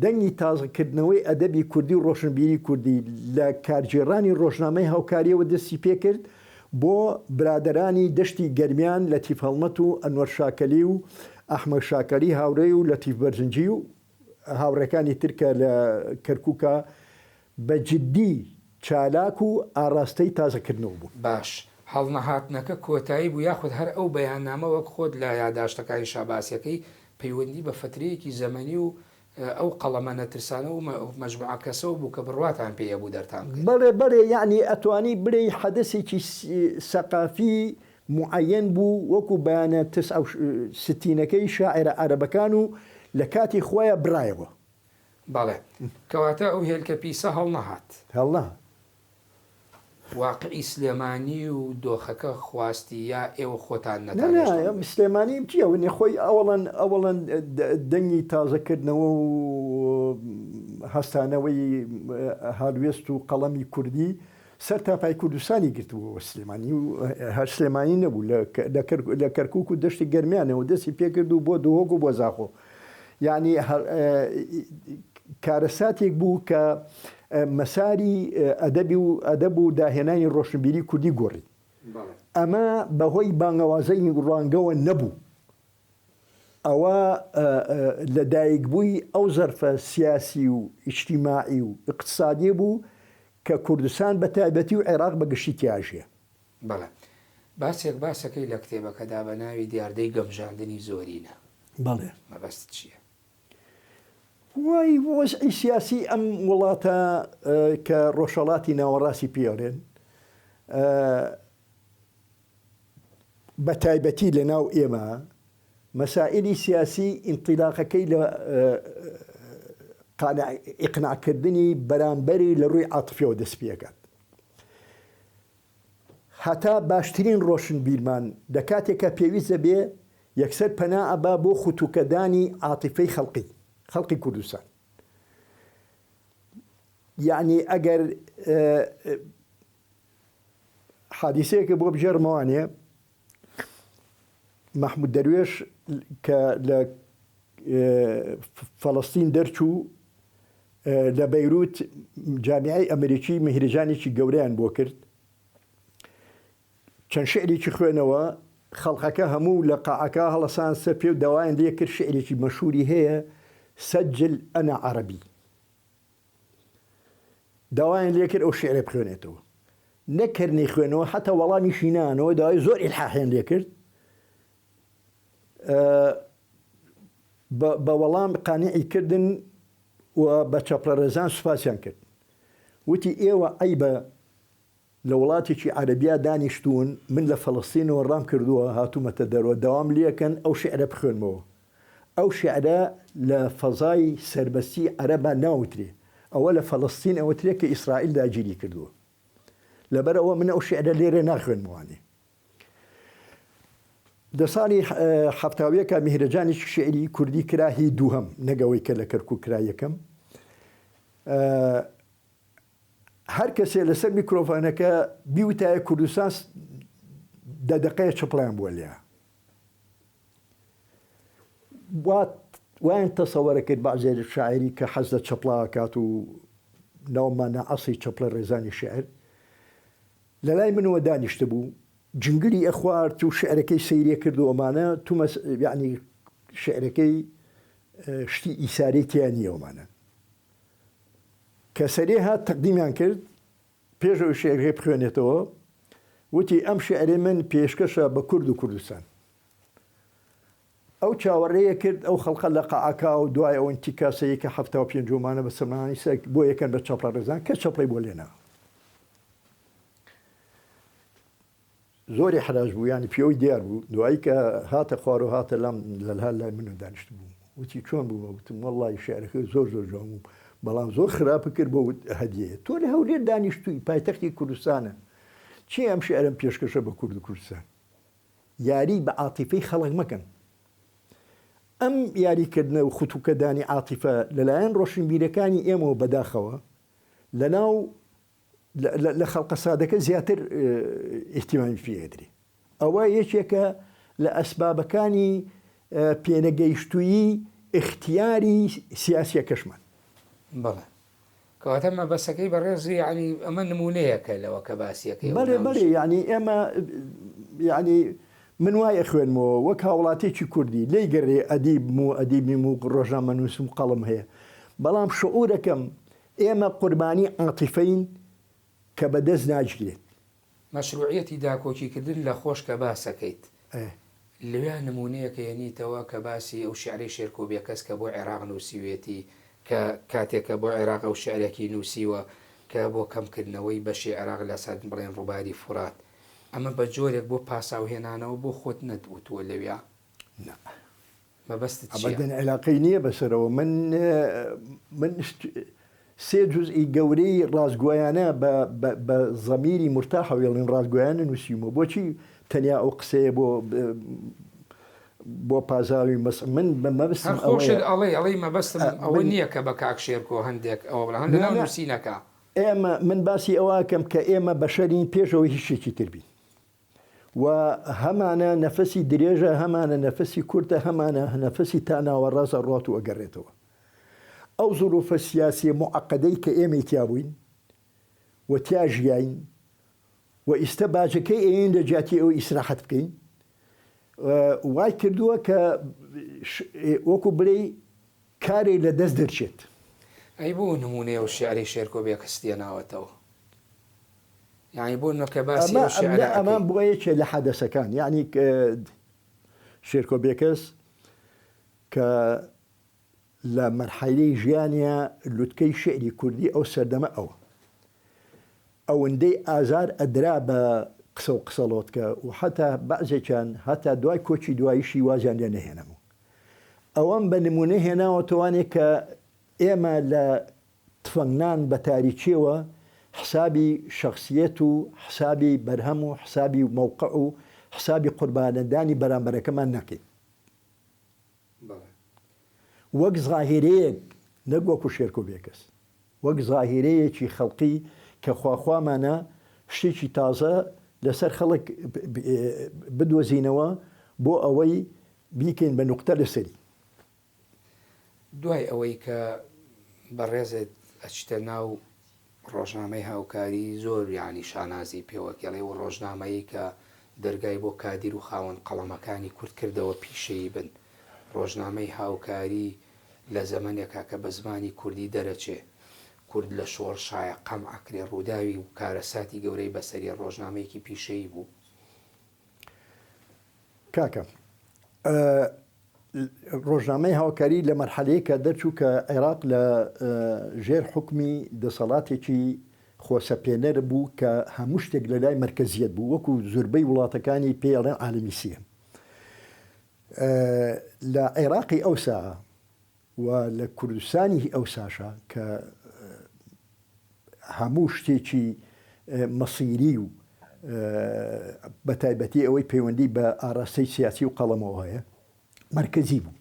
دەنگی تازەکردنەوەی ئەدەبی کوردی و ڕۆشنبیری کوردی لە کارگێڕانی ڕۆژنامەی هاوکارییەوە دەستی پێکرد بۆ برادەرانی دەشتی گەرمیان لەتیف هەڵمەت و ئەنوەر شاکەلی و ئەحمەد شاکەلی هاوڕێی و لەتیف بەرزنجی و هاوڕێکانی تر کە لە کەرکوکا بە جدی چالاک و ئاڕاستەی تازەکردنەوە بوون. باش، هەڵنەهاتنەکە کۆتایی بوو یاخود هەر ئەو بەیاننامە وەک خۆت لە یاداشتەکانیشا باسیەکەی پەیوەندی بە فەترەیەکی زەمەنی و ئەو قەڵەمە نەترسانە و مەجموعە کەسەوە بوو کە بڕواتان پێی هەبوو دەرتان بکرد؟ بەڵێ بەڵێ یەعنی ئەتوانی بلێی حەدەسێکی سەقافی موعەیەن بوو وەکو بەیانە تسعە و ستینەکەی شاعیرە عەرەبەکان و لە کاتی خۆیا برایەوە. بەڵێ. کەواتە ئەو هێلکە پیسە هەڵنەهات. هەڵنەهات. واقعی سلێمانی و دۆخەکە خواستی یا ئێوە خۆتان نا نەتان نا هێشت هەڵبێت؟ سلێمانی چیە ونی خۆی ئەوەڵەن ئەوەڵەن دەنگی تازە کردنەوە و هەستانەوەی هەڵوێست و قەڵەمی کوردی سەر تاپای کوردستانی گرتبووەوە سلێمانی و هەر سلێمانی نەبوو لە کەرکوک و دەشتی گەرمیانەوە دەستی پێکرد و بۆ دهۆک و بۆ زاخۆ یعنی کارەساتێک بوو کە مەساری ئەدەبی و ئەدەب و داهێنانی ڕۆشنبیری کوردی گۆڕی ئەمە بەهۆی بانگەوازەی ڕوانگەوە نەبوو ئەوە لەدایکبووی ئەو زەرفە سیاسی و ئیجتیماعی و ئیقتسادیە بوو کە کوردستان بە تایبەتی و عێراق بە گشتی تیا ئەژیا. بەڵێ. باسێک باسەکەی لە کتێبەکەدا بە ناوی دیاردەی گەمژاندنی زۆرینە. بەڵێ. مەبەستت چییە؟ وای وەزعی سیاسی ئەم وڵاتە کە ڕۆژهەڵاتی ناوەڕاستی پێ ئەڵێن بە تایبەتی لە ناو ئێمە. مەسائیلی سیاسی ئینتیلاقەکەی لە قانع ئیقناع کردنی بەرامبەری لە ڕووی عاتفیەوە دەست پێکات. هەتا باشترین ڕۆشنبیرمان لە کاتێکا پێویست دەبێ یەکسەر پەنا ئەبا بۆ ختوکەدانی عاتیفەی خەڵقی خەڵقی کوردستان. یەعنی ئەگەر حادیسەیەکە بۆ بگێڕمەوانێ مەحمود دەروێش کە لە فەڵەستین دەرچوو لە بەیروت جامیعەی ئەمریکی میهرەجانێکی گەورەیان بۆ کرد چەند شعرێکی خوێنەوە خەڵقەکە هەموو لە قاعەکە هەڵەسان سەر پێ و داوایان لێ کرد شعرێکی مەشهوری هەیە سجل انا عربی داوایان لێ کرد ئەو شعرە بخوێنێتەوە نەک هەر نەیخوێنەوە حتا وەڵامیشی نانەوە داوای زۆر ئیلحاحیان لێ کرد بە وەڵام قانعی کردن و بە چەپڵەڕێزان سوپاسیان کرد وتی ئێوە عەیبە لە وڵاتێکی عەرەبیا دانیشتوون، من لە فەلەستینەوە ڕام کردووە هاتوومەتە دەرەوە داوام لێکەن ئەو شیعرە بخوێنمەوە. ئەو شیعرە لە فەزای سەربەستی عەرەبا ناوترێ، ئەوە لە فەلەستین ئەوترێ کە ئیسرائیل داگیری کردووە. لەبەرئەوە من ئەو شیعرە لێرە ناخوێنمەوانێ. لە ساڵی حەفتاویەکا میهرەجانێکی شیعری کوردی کرا هی دووهەم، نەک ئەوەی کە لە کەرکووک کرا یەکەم. هەر کەسێ لەسەر میکرۆفۆنەکە بیوتایە کوردستان دە دەقەیە چەپڵیان بووە لێیان. وایان تەسەوەرە کرد بەعزێ شاعری کە حەز لە چەپڵا ئەکات و ناومانە عەسری چەپڵە ڕێزانی شیعر لە لای منەوە دانیشتبوو جنگلی ئەخوارد و شیعرەکەی سەیرێ کرد و ئەمانە تومەس یعنی شیعرەکەی شتی ئیسارەی تیا نییە ئەمانە کە سەرێ هات تەقدیمیان کرد، پێش ئەوەی شیعرەکەی بخوێنێتەوە، وتی، ئەم شیعرەی من پێشکەشە بە کورد و کوردستان. ئەو چاوەڕێیە کرد ئەو خەڵقە لە قاعەکا و دوای ئەو ئینتیکاسەی کە 75 ومانە بە سەرمانی سەگ بۆ یەکەن بە چەپڵە ڕێزان، کەس چەپڵەی بۆ لێنا. زۆر ئیحراج بوو یانی پێوەی دیار بوو دوایی کە هاتە خوارەوە هاتە لام لەلها لای من و دانیشت بوو وتی چۆن بوو وتم وەڵڵاهی شعرەکە زۆر زۆر جوان بوو بەڵام زۆر خراپ کرد بۆ هەدیەیە تۆ لە هەولێر دانیشتووی پایتەختی کوردستانە چی ئەم شعرم پێشکەشە بە کورد و کوردستان یاری بە عاتیفەی خەڵک مەکەن ئەم یاریکردنە و ختوکەدانی عاتیفە لەلایەن ڕۆشنبیرەکانی ئێمەوە بەداخەوە لەناو لە خەڵقە سادەکە زیاتر ئیهتیمامی پێ ئەدرێ. ئەوە یەکێکە لە ئەسبابەکانی پێنەگەیشتوویی ئیختیاری سیاسیەکەشمان. بەڵێ. کەواتە مەبەستەکەی بەڕێز یەعنی ئەمە نموونەیەکە لەوە کە باسی ئەکەی ئەو بەڵێ بەڵێ ناونیشانە. یەعنی ئێمە یەعنی من وای ئەخوێنمەوە وەک هاوڵاتیەکی کوردی لێی گەرێ ئەدیبم و ئەدیبیم و ڕۆژنامەنووسم و قەڵەم هەیە بەڵام شعورەکەم ئێمە قوربانی عاتیفەین کە بە دەست ناگیرێت. مەشروعیەتی داکۆکیکردن لە خۆش کە باسەکەیت لەویا نمونەیەک ئەیەنیتەوە کە باسی ئەو شیعرەی شێرکۆ بێکەس کە بۆ عێراق نوسیوێتی کە کاتێک کە بۆ عێراق ئەو شیعرەکی نوسیوە کە بۆ کەمکردنەوەی بەشی عێراق لەسەر بڵێن ڕوباری فورات ئەمە بە جۆرێک بۆ پاساوهێنانەوە بۆ خۆت نەت وتووە لەویا؟ نا. مەبەستت چیە؟ ئەبەدەن عیلاقەی نیە بەسەرەوە من من سێ جوزئی گەورەی ڕاستگۆیانە بە بە زەمیری مورتاحەوە یەڵێن ڕاستگۆیانە نووسیومە بۆچی تەنیا ئەو قسەیە بۆ بۆ پازاوی مەس من بە مەبستم هەر خۆشت ئەوەیە ئەڵێی ئەڵێی مەبەستم ئەوە من نییە کە بە کاک شێرکۆ هەندێک ئەوە بڵێم هەر نا لەناو نا نووسینەکە. ئێمە من باسی ئەوە ئەکەم کە ئێمە بەشەرین پێش ئەوەی هیچ شتێکی تر بین و هەمانە نەفەسی درێژە هەمانە نەفەسی کورتە هەمانە نەفەسی تا ناوەڕاست ئەڕوات و ئەگەڕێتەوە. ئەو زروفە سیاسیە موعەقەدەی کە ئێمەی تیا بووین و تیا ژیاین و ئیستە باجەکەی ئەیەین لە جیاتی ئەوەی ئیسراحەت بکەین وای کردووە کە وەکو بلێی کارێ لە دەست دەرچێت. ئەی بۆ نموونەی ئەو شیعرەی شێرکۆ بێکەست هێناوەتەوە؟ یانی بۆ نمە کە باسی ئەمە ئەو شیعرە ئەمە ئەکەی. بۆ یەکێ لە حەدەسەکان یانی شێرکۆ بێکەس کە لە مەرحەلەی ژیانیا لوتکەی شیعری کوردی ئەو سەردەمە ئەوە ئەوەندەی ئازار ئەدرا بە. قسە و قسەڵۆتکە و حەتا بەعزێکیان هەتا دوای کۆچی دواییشی وازیان لێ نەهێنابوو. ئەوەم بە نموونە هێناوەتەوانێ کە ئێمە لە تفەنگنان بە تاریکیەوە حسابی شەخسیەت و حسابی بەرهەم و حسابی مەوقع و حسابی قوربانەدانی بەرامبەرەکەمان نەکەین. بەڵێ. وەک زاهیرەیەک نەک وەکو شێرکۆ بێکەس. وەک زاهیرەیەکی خەڵقی کە خواخوامانە شتێکی تازە لەسەر خەڵک بدۆزینەوە بۆ ئەوەی بیکەین بە نوقتە لەسەری. دوای ئەوەی کە بەڕێزت ئەچیتە ناو ڕۆژنامەی هاوکاری زۆر یانی شانازی پێوەکێڵێ و ڕۆژنامەیی کە دەرگای بۆ کادیر و خاوەن قەڵەمەکانی کورد کردەوە پیشەیی بن ڕۆژنامەی هاوکاری لە زەمەنێکا کە بە زمانی کوردی دەرەچێ کورد لە شۆڕشایە قەم ئەکرێ ڕووداوی و کارەساتی گەورەی بەسەریە ڕۆژنامەیەکی پیشەیی بوو. کاکە ڕۆژنامەی هاوکاری لە مەرحەلەیەکا دەرچوو کە عێراق لە ژێر حوکمی دەسەڵاتێکی خۆسەپێنەر بوو کە هەموو شتێک لە لای مەرکەزیەت بوو وەکو زوربەی وڵاتەکانی پێی ئەڵێن عالەمی سێیەم. لە عێراقی ئەوسا و لە کوردستانی ئەوساشا کە هەموو شتێکی مەسیری و بە تایبەتی ئەوەی پەیوەندی بە ئاراستەی سیاسی و قەڵەمەوە هەیە مەرکەزی بوو.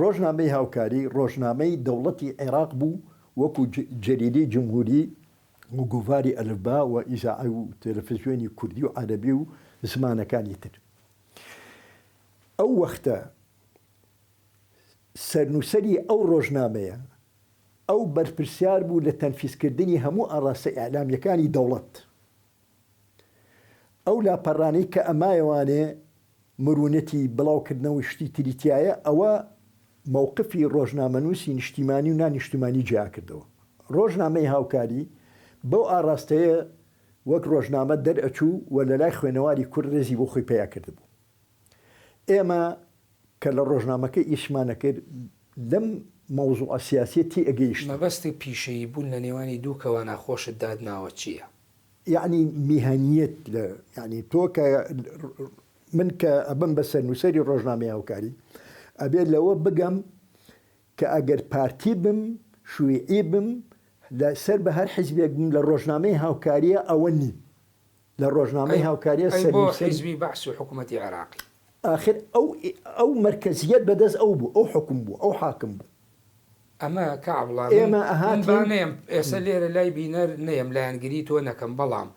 ڕۆژنامەی هاوکاری ڕۆژنامەی دەوڵەتی عێراق بوو وەکو جەریدەی جمهوری و گۆڤاری ئەلفبا و ئیزاعە و تەلەفزیۆنی کوردی و عەرەبی و زمانەکانی تر. ئەو وەختە سەرنووسەری ئەو ڕۆژنامەیە، ئەو بەرپرسیار بوو لە تەنفیزکردنی هەموو ئاڕاستە ئیعلامییەکانی دەوڵەت. ئەو لاپەڕانەی کە ئەمایەوانێ مرونەتی بڵاوکردنەوەی شتی تری تیایە، ئەوە مەوقفی ڕۆژنامەنووسی نیشتیمانی و نانیشتیمانی جیاکردەوە. ڕۆژنامەی هاوکاری بەو ئاڕاستەیە وەک ڕۆژنامە دەرئەچوو و لەلای خوێنەواری کورد ڕێزی بۆ خۆی پەیا کردبوو. ئێمە کە لە ڕۆژنامەکە ئیشمان ئەکرد لەم مەوزوعە سیاسیە تێئەگەیشتین. مەبەستت پیشەیی بوون لە نێوانی دوو کەوانە خۆشت داتناوە چییە؟ یەعنی میهەنیەت لە یەعنی تۆ کە من کە ئەبم بە سەرنووسەری ڕۆژنامەی هاوکاری ئەبێ لەوە بگەم کە ئەگەر پارتی بم شویعی بم لە سەر بە هەر حیزبێک بم لە ڕۆژنامەی هاوکاریە ئەوە نیم. لە ڕۆژنامەی هاوکاریە ئەی بۆ حیزبی بەعس و حکومەتی عێراقی؟ ئاخر ئەو ئەو مەرکەزیەت بەدەست ئەو بوو، ئەو حوکم بوو، ئەو حاکم بوو. ئەمە کا عەبڵا من ئێمە من با ئەهاتین. نەیەم ئێسە لێرە لای بینەر نەیەم لایەنگری تۆ نەکەم بەڵام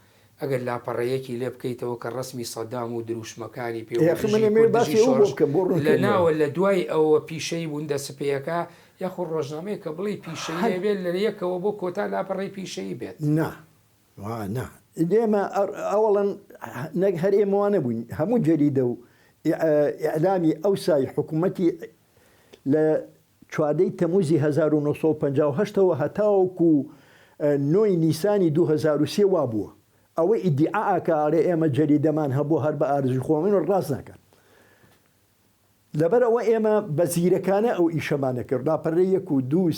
ئەگەر لاپەڕەیەکی لێ بکەیتەوە کە ڕەسمی سەدام و دروشمەکانی پێوە ئێ ئەخر من دژی ئەمەوێ کورد دژی باسی ئەوە بۆ شۆڕش بکەم بۆ لە ڕوونکردنەوە. ناوە لە دوای ئەوە پیشەیی بوون دەسپێکا یاخود ڕۆژنامەیەک کە بڵێی پیشەیی هەر ئەبێ لە یەکەوە بۆ کۆتا لاپەڕەی پیشەیی بێت. نا وا نا ئێمە ئەوەڵەن نەک هەر ئێمە وا نەبووین هەموو جەریدە و ئیعلامی ئەوسای حکوومەتی لە چواردەی تەمووزی 1950 ەوە هەتاوەکو نۆی نیسانی 2003 وا بووە ئەوە ئیدیعا ئاکا ئەڵێ ئێمە جەریدەمان هەبوو هەر بە ئارزوی خۆمان ڕاست ناکات لەبەر ئەوە ئێمە بە زیرەکانە ئەو ئیشەمانە کرد لاپەرە یەک و دوو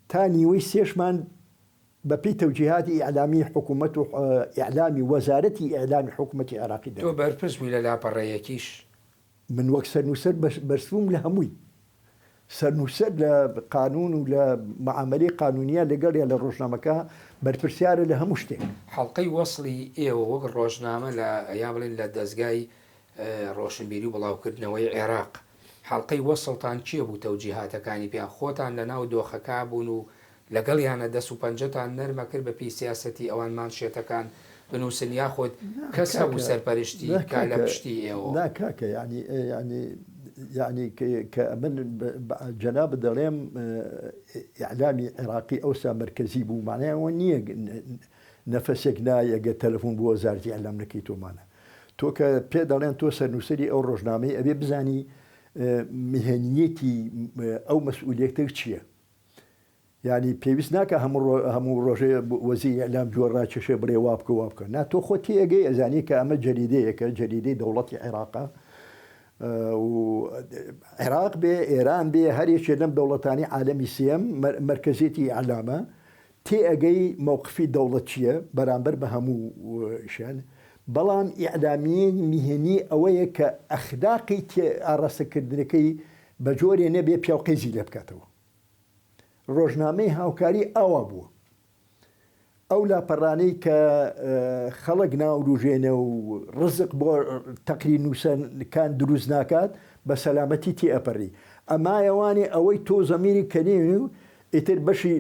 تا نیوەی سێشمان بە پێی تەوجیهاتی ئیعلامی حکوومەت و ئیعلامی وەزارەتی ئیعلامی حکوومەتی عێراقی تۆ دەرکرد. بەرپرس بووی لە لاپەڕەیەکیش؟ من وەک سەرنووسەر بەرس بووم لە هەمووی. سەرنووسەر لە قانوون و لە مەعامەلەی قانوونییە لەگەڵیا لە ڕۆژنامەکە بەرپرسیارە لە هەموو شتێک. حەڵقەی وەسڵی ئێوە وەک ڕۆژنامە لە یا بڵێین لە دەزگای ڕۆشنبیری و بڵاوکردنەوەی عێراق حەڵقەی وەسڵتان کێ بوو تەوجیهاتەکانی پێیان خۆتان لەناو دۆخەکە بوون و لەگەڵیانە دەست و پەنجەتان نەرمە کرد بە پێی سیاسەتی ئەوان مانشێتەکان بنووسن یاخود نا کەس هەبوو کاکە سەرپەرشتی نا بکا لە کاکە پشتی ئێوەوە؟ نا کاکە یانی یانی یانی کە ئەمن بە جەنابت دەڵێم ئیعلامی عێراقی ئەوسا مەرکەزی بوو مەعنای ئەوە نییە نەفەسێک نایە گەر تەلەفۆن بۆ وەزارەتی ئیعلام نەکەی تۆمانە تۆ کە پێ دەڵێن تۆ سەرنووسەری ئەو ڕۆژنامەی ئەبێ بزانی میهەنیەتی ئەو مەسئولیەتە چییە یانی پێویست ناکە هەموو هەموو ڕۆژێ وەزیری ئیعلام جوێ ڕاکێشێ بڵێ وا بکە وا بکە نا تۆ خۆت تێئەگەی ئەزانی کە ئەمە جەریدەیەکە جەریدەی دەوڵەتی عێراقە و عێراق بێ ئێران بێ هەر یەکێ لەم دەوڵەتانی عالەمی سێم مەرکەزیەتی ئیعلامە تێئەگەی مەوقفی دەوڵەت چییە بەرامبەر بە هەموو شیان. بەڵام ئیعلامیی میهەنی ئەوەیە کە ئەخلاقی تێ ئاڕاستەکردنەکەی بە جۆرێ نەبێ پیاو قێزی لێ بکاتەوە. ڕۆژنامەی هاوکاری ئاوا بووە. ئەو لاپەڕانەی کە خەڵک ناوروژێنێ و ڕزق بۆ تەقریر نووسەکان دروست ناکات بە سەلامەتی تێ ئەپەڕی. ئەمایەوانێ ئەوەی تۆ زەمیری کەنی و ئیتر بەشی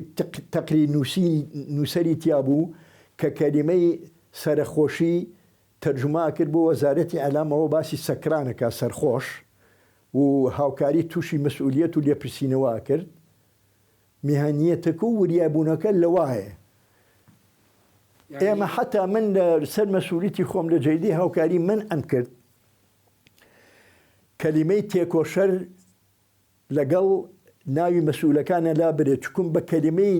تەقریر نووسی نووسەری تیا بوو کە کەلیمەی سەرەخۆشی تەرجومە ئەکرد بۆ وەزارەتی ئیعلام ئەوە باسی سەکران ئەکا سەرخۆش و هاوکاری تووشی مەسئولیەت و لێپرسینەوە ئەکرد. میهەنیەتەکە و وریابوونەکە لەوایە ئێمە حەتا من لە سەر مەسئولیتی خۆم لە جەیدەی هاوکاری مەنعم کرد کەلیمەی تێکۆشەر لەگەڵ ناوی مەسئولەکانە لابرێت چکم بە کەلیمەی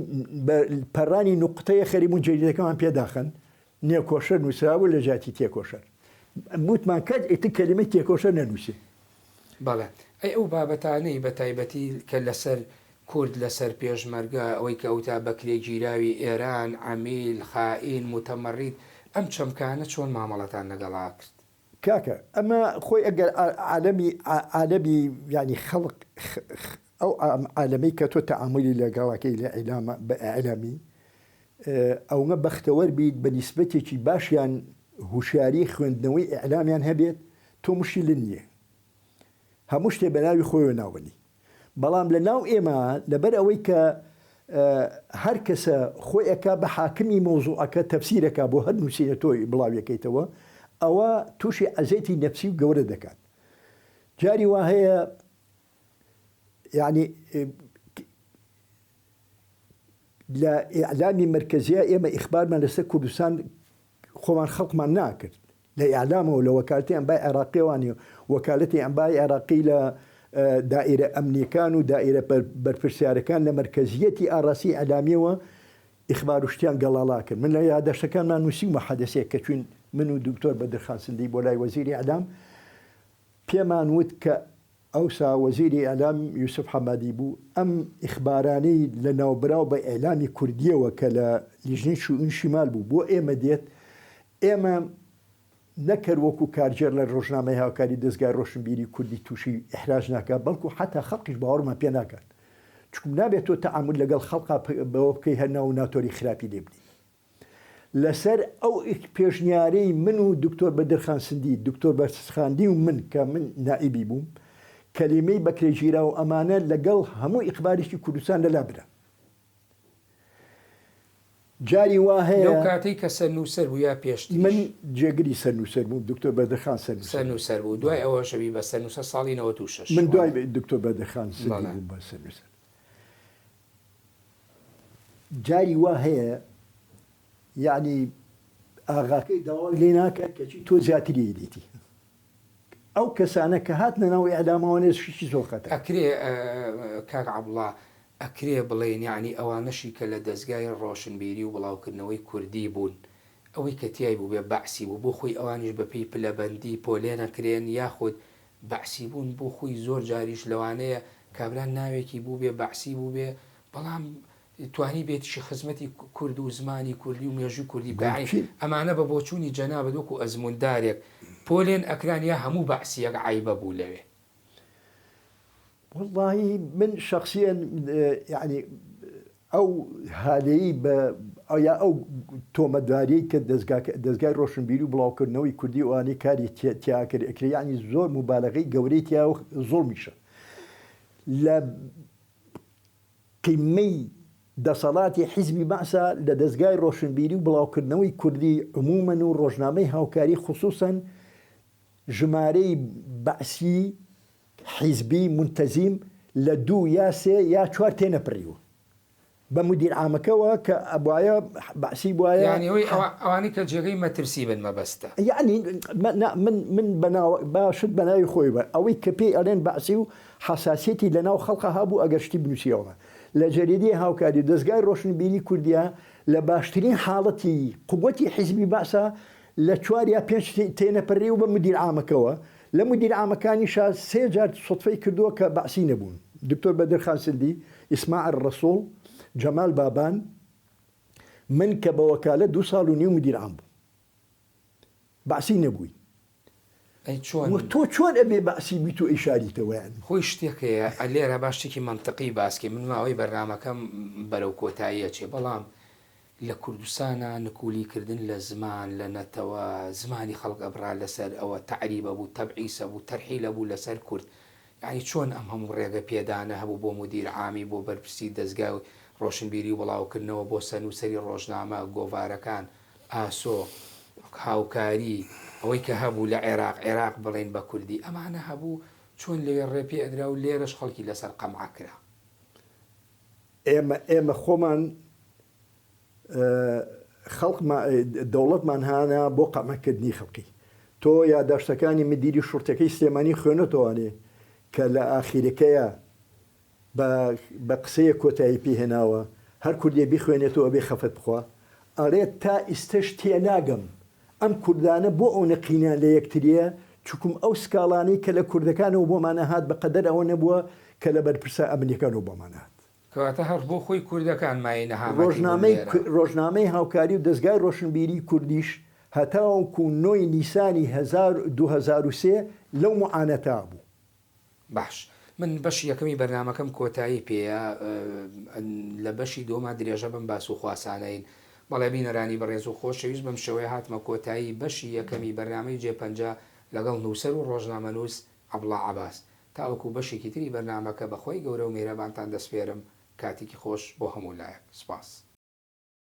بە پەڕانی نوقتەیە خەریبوون جەریدەکەمان پێ داخەن نێکۆشەر نووسرابوو لە جیاتی تێکۆشەر وتمان کەس ئیتر کەلیمەی تێکۆشەر نەنووسێ. بەڵێ. ئەی ئەو بابەتانەی بە تایبەتی کە لەسەر کورد، لەسەر پێشمەرگە، ئەوەی کە ئەوتا بەکرێگیراوی ئێران، عەمیل، خائین، موتەمەڕید، ئەم چەمکانە چۆن مامەڵەتان لەگەڵا کرد؟ کاکە ئەمە خۆی ئەگەر عالەمی عالەمی یانی خەڵک ئەو عالەمەی کە تۆ تەعامولی لەگەڵەکەی لە ئیعلامە بە ئیعلامی ئەونە بەختەوەر بیت بە نیسبەتێکی باشیان هوشیاری خوێندنەوەی ئیعلامیان هەبێت تۆ مشیلت نییە هەموو شتێ بە ناوی خۆیەوە ناوەنی بەڵام لە ناو ئێمە لەبەر ئەوەی کە هەر کەسە خۆی ئەکا بە حاکمی مەوزوعەکە تەفسیرەکا بۆ هەر نووسینە تۆی بڵاویەکەیتەوە ئەوە تووشی عەزێتی نەفسی و گەورە دەکات جاری وا هەیە یعنی لە ئیعلامی مەرکەزیە ئێمە ئیخبارمان لەسەر کوردستان خۆمان خەڵکمان ناکرد لە ئیعلامەوە لە وەکالەتی ئەنبای عێراقیەوانی و وەکالەتی ئەنبای عێراقی لە دائیرە ئەمنیەکان و دائیرە بەرپرسیارەکان لە مەرکەزیەتی ئاڕاسی ئیعلامیەوە ئیخبار و شتیان گەڵاڵا کرد. من لە یاداشتەکانما نووسیومە حەدەسێک کە چوین من و دکتۆر بەدرخان سندی بۆ لای وەزیری ئیعلام پێمان وت کە ئەوسا وەزیری ئیعلام یوسف حەمادی بوو، ئەم ئیخبارانەی لە ناوبراو بە ئیعلامی کوردیەوە کە لە لیژنەی شوئون شیمال بوو بۆ ئێمە دێت، ئێمە نەک هەر وەکو کارگێڕ لە ڕۆژنامەی هاوکاری دەزگای ڕۆشنبیری کوردی تووشی ئیحراج ناکات، بەڵکو حەتا خەڵکیش باوەڕمان پێ ناکات. چونکم نابێت تۆ تەعامول لەگەڵ خەڵقا بەوە بکەی هەر ناو و ناتۆری خراپی لێ بنێی. لەسەر ئەو پێشنیارەی من و دکتۆر بەدرخان سندی، دکتۆر بەرسخاندی و من کە من نائیبی بووم، کەلیمەی بەکرێگیراو ئەمانە لەگەڵ هەموو ئیخبارێکی کوردستان لەلا برا. جاری وا هەیە. لەو کاتەی کە سەرنووسەر بوو یا پێشتریش؟ من جێگری سەرنووسەر بووم، دکتۆر بەدرخان سەرنووسەر بوو. سەرنووسەر بوو، دوای ئەوەش ئەبی بە سەرنووسەر ساڵی 96. من دوای دکتۆر بەدرخان سندی بووم بە سەرنووسەر. جاری وا هەیە یەعنی ئاغاکەی داوای لێ ناکات کەچی تۆ زیاتری ئەیدەیتی. ئەو کەسانە کە هاتنە ناو ئیعلامەوە شتێکی زۆر خەتەرە. ئەکرێ کاک عەبڵا ئەکرێ بڵێین یەعنی ئەوانەشی کە لە دەزگای ڕۆشنبیری و بڵاوکردنەوەی کوردی بوون ئەوەی کە تیای بووبێ بەعسی بوو بۆ خۆی ئەوانیش بە پێی پلەبەندی پۆلێن ئەکرێن یاخود بەعسی بوون بۆ خۆی زۆر جاریش لەوانەیە کابرا ناوێکی بووبێ بەعسی بووبێ بەڵام توانیبێتیشی خزمەتی کورد و زمانی کوردی و مێژووی کوردی بکا یەعنی ئەمانە بە بۆچوونی جەنابت وەکو ئەزمووندارێک پۆلێن ئەکران یا هەموو بەعسیەک عەیبە بوو لەوێ؟ وەڵاهی من شەخسیەن یەعنی ئەو هالەیی بە یا ئەو تۆمەتباریەی کە دەزگای ڕۆشنبیری و بڵاوکردنەوەی کوردی ئەوانەی کاری تیا کرد ئەکرێ یەعنی زۆر موبالەغەی گەورەی تیا و زوڵمیشە لە قیممەی دەسەڵاتی حیزبی بەعسا لە دەزگای ڕۆشنبیری و بڵاوکردنەوەی کوردی عمومەن و ڕۆژنامەی هاوکاری خسوسەن ژمارەی بەعسی حیزبی مونتەزیم لە دوو یا سێ یا چوار تێنەپریوە بە مودیر عامەکەوە کە ئەبوایە بەعسی بوایە. یانی ئەوەی ئەوانەی کە جێگەی مەترسی بن مەبەستە. یانی نا من من بە ناو با شت بە ناوی خۆی بە ئەوەی کە پێی ئەڵێن بەعسی و حەساسیەتی لە ناو خەڵقا هەبوو ئەگەر شتی بنووسیەوە لە جەریدەی هاوکاری و دەزگای ڕۆشنبیری کوردیا لە باشترین حاڵەتی قوەتی حیزبی بەعسا لە چوار یا پێنج تێنەپەری و بە مودیر عامەکەوە لە مودیر عامەکانیشا سێ جار سوتفەی کردووە کە بەعسی نەبوون دکتۆر بەدرخان سندی، ئیسماعل ڕەسوڵ، جەمال بابان، من کە بە وەکالەت دوو ساڵ و نیو مودیر عام بووم. بەعسی نەبووین. ئەی چۆن؟ وە تۆ چۆن ئەبێ بەعسی بیت و ئەیشاریتەوە یانی؟ خۆی شتێک هەیە لێرە با شتێکی مەنتقی باس کەین من ماوەی بەرنامەکەم بەرەو کۆتایی ئەچێ بەڵام لە کوردستانا نکولی کردن لە زمان لە نەتەوە زمانی خەڵک ئەبرا لەسەر ئەوە تەعریب ئەبوو تەبعیس ئەبوو تەرحیل ئەبوو لەسەر کورد یانی چۆن ئەم هەموو ڕێگە پێدانە هەبوو بۆ مودیر عامی بۆ بەرپرسی دەزگای ڕۆشنبیری و بڵاوکردنەوە بۆ سەرنووسەری ڕۆژنامە گۆڤارەکان ئاسۆ هاوکاری ئەوەی کە هەبوو لە عێراق عێراق بڵێین بە کوردی ئەمانە هەبوو چۆن لەوێ ڕێ پێ ئەدرا و لێرەش خەڵکی لەسەر قەمع کرا. ئێمە ئێمە خۆمان خەڵکمان دەوڵەتمان هانا بۆ قەمعکردنی خەڵکی. تۆ یاداشتەکانی مدیری شوڕتەکەی سلێمانی خوێنۆتەوانێ کە لە ئاخیرەکەیا بە بە قسەیەک کۆتایی پێ هێناوە هەر کوردێ بیخوێنێتەوە ئەبێ خەفەت بخوا ئەڵێ تا ئیستەش تێناگەم ئەم کوردانە بۆ ئەونە قینیان لە یەکتریە چوکم ئەو سکاڵانەی کە لە کوردەکانەوە بۆمان ئەهات بە قەدەر ئەوە نەبووە کە لە بەرپرسە ئەمنیەکانەوە بۆمان ئەهات. کەواتە هەر بۆ خۆی کوردەکان مایەی نەهامەتی بوون ڕۆژنامەی لێرە. ڕۆژنامەی هاوکاری و دەزگای ڕۆشنبیری کوردیش هەتاوەکو نۆی نیسانی 2003 لەو موعانەتە بوو. باش من بەشی یەکەمی بەرنامەکەم کۆتایی پێیە لە بەشی دووەما درێژە بەم باس و خواسانەین. بەڵێ بینەرانی بەڕێز و خۆشەویست بەم شێوەیە هاتمە کۆتایی بەشی یەکەمی بەرنامەی جێپەنجە لەگەڵ نووسەر و ڕۆژنامەنووس عەبڵا عەباس. تاوەکو بەشێکی تری بەرنامەکە بە خوای گەورە و میهرەبانتان دەسپێرم کاتێکی خۆش بۆ هەموو لایەک. سپاس.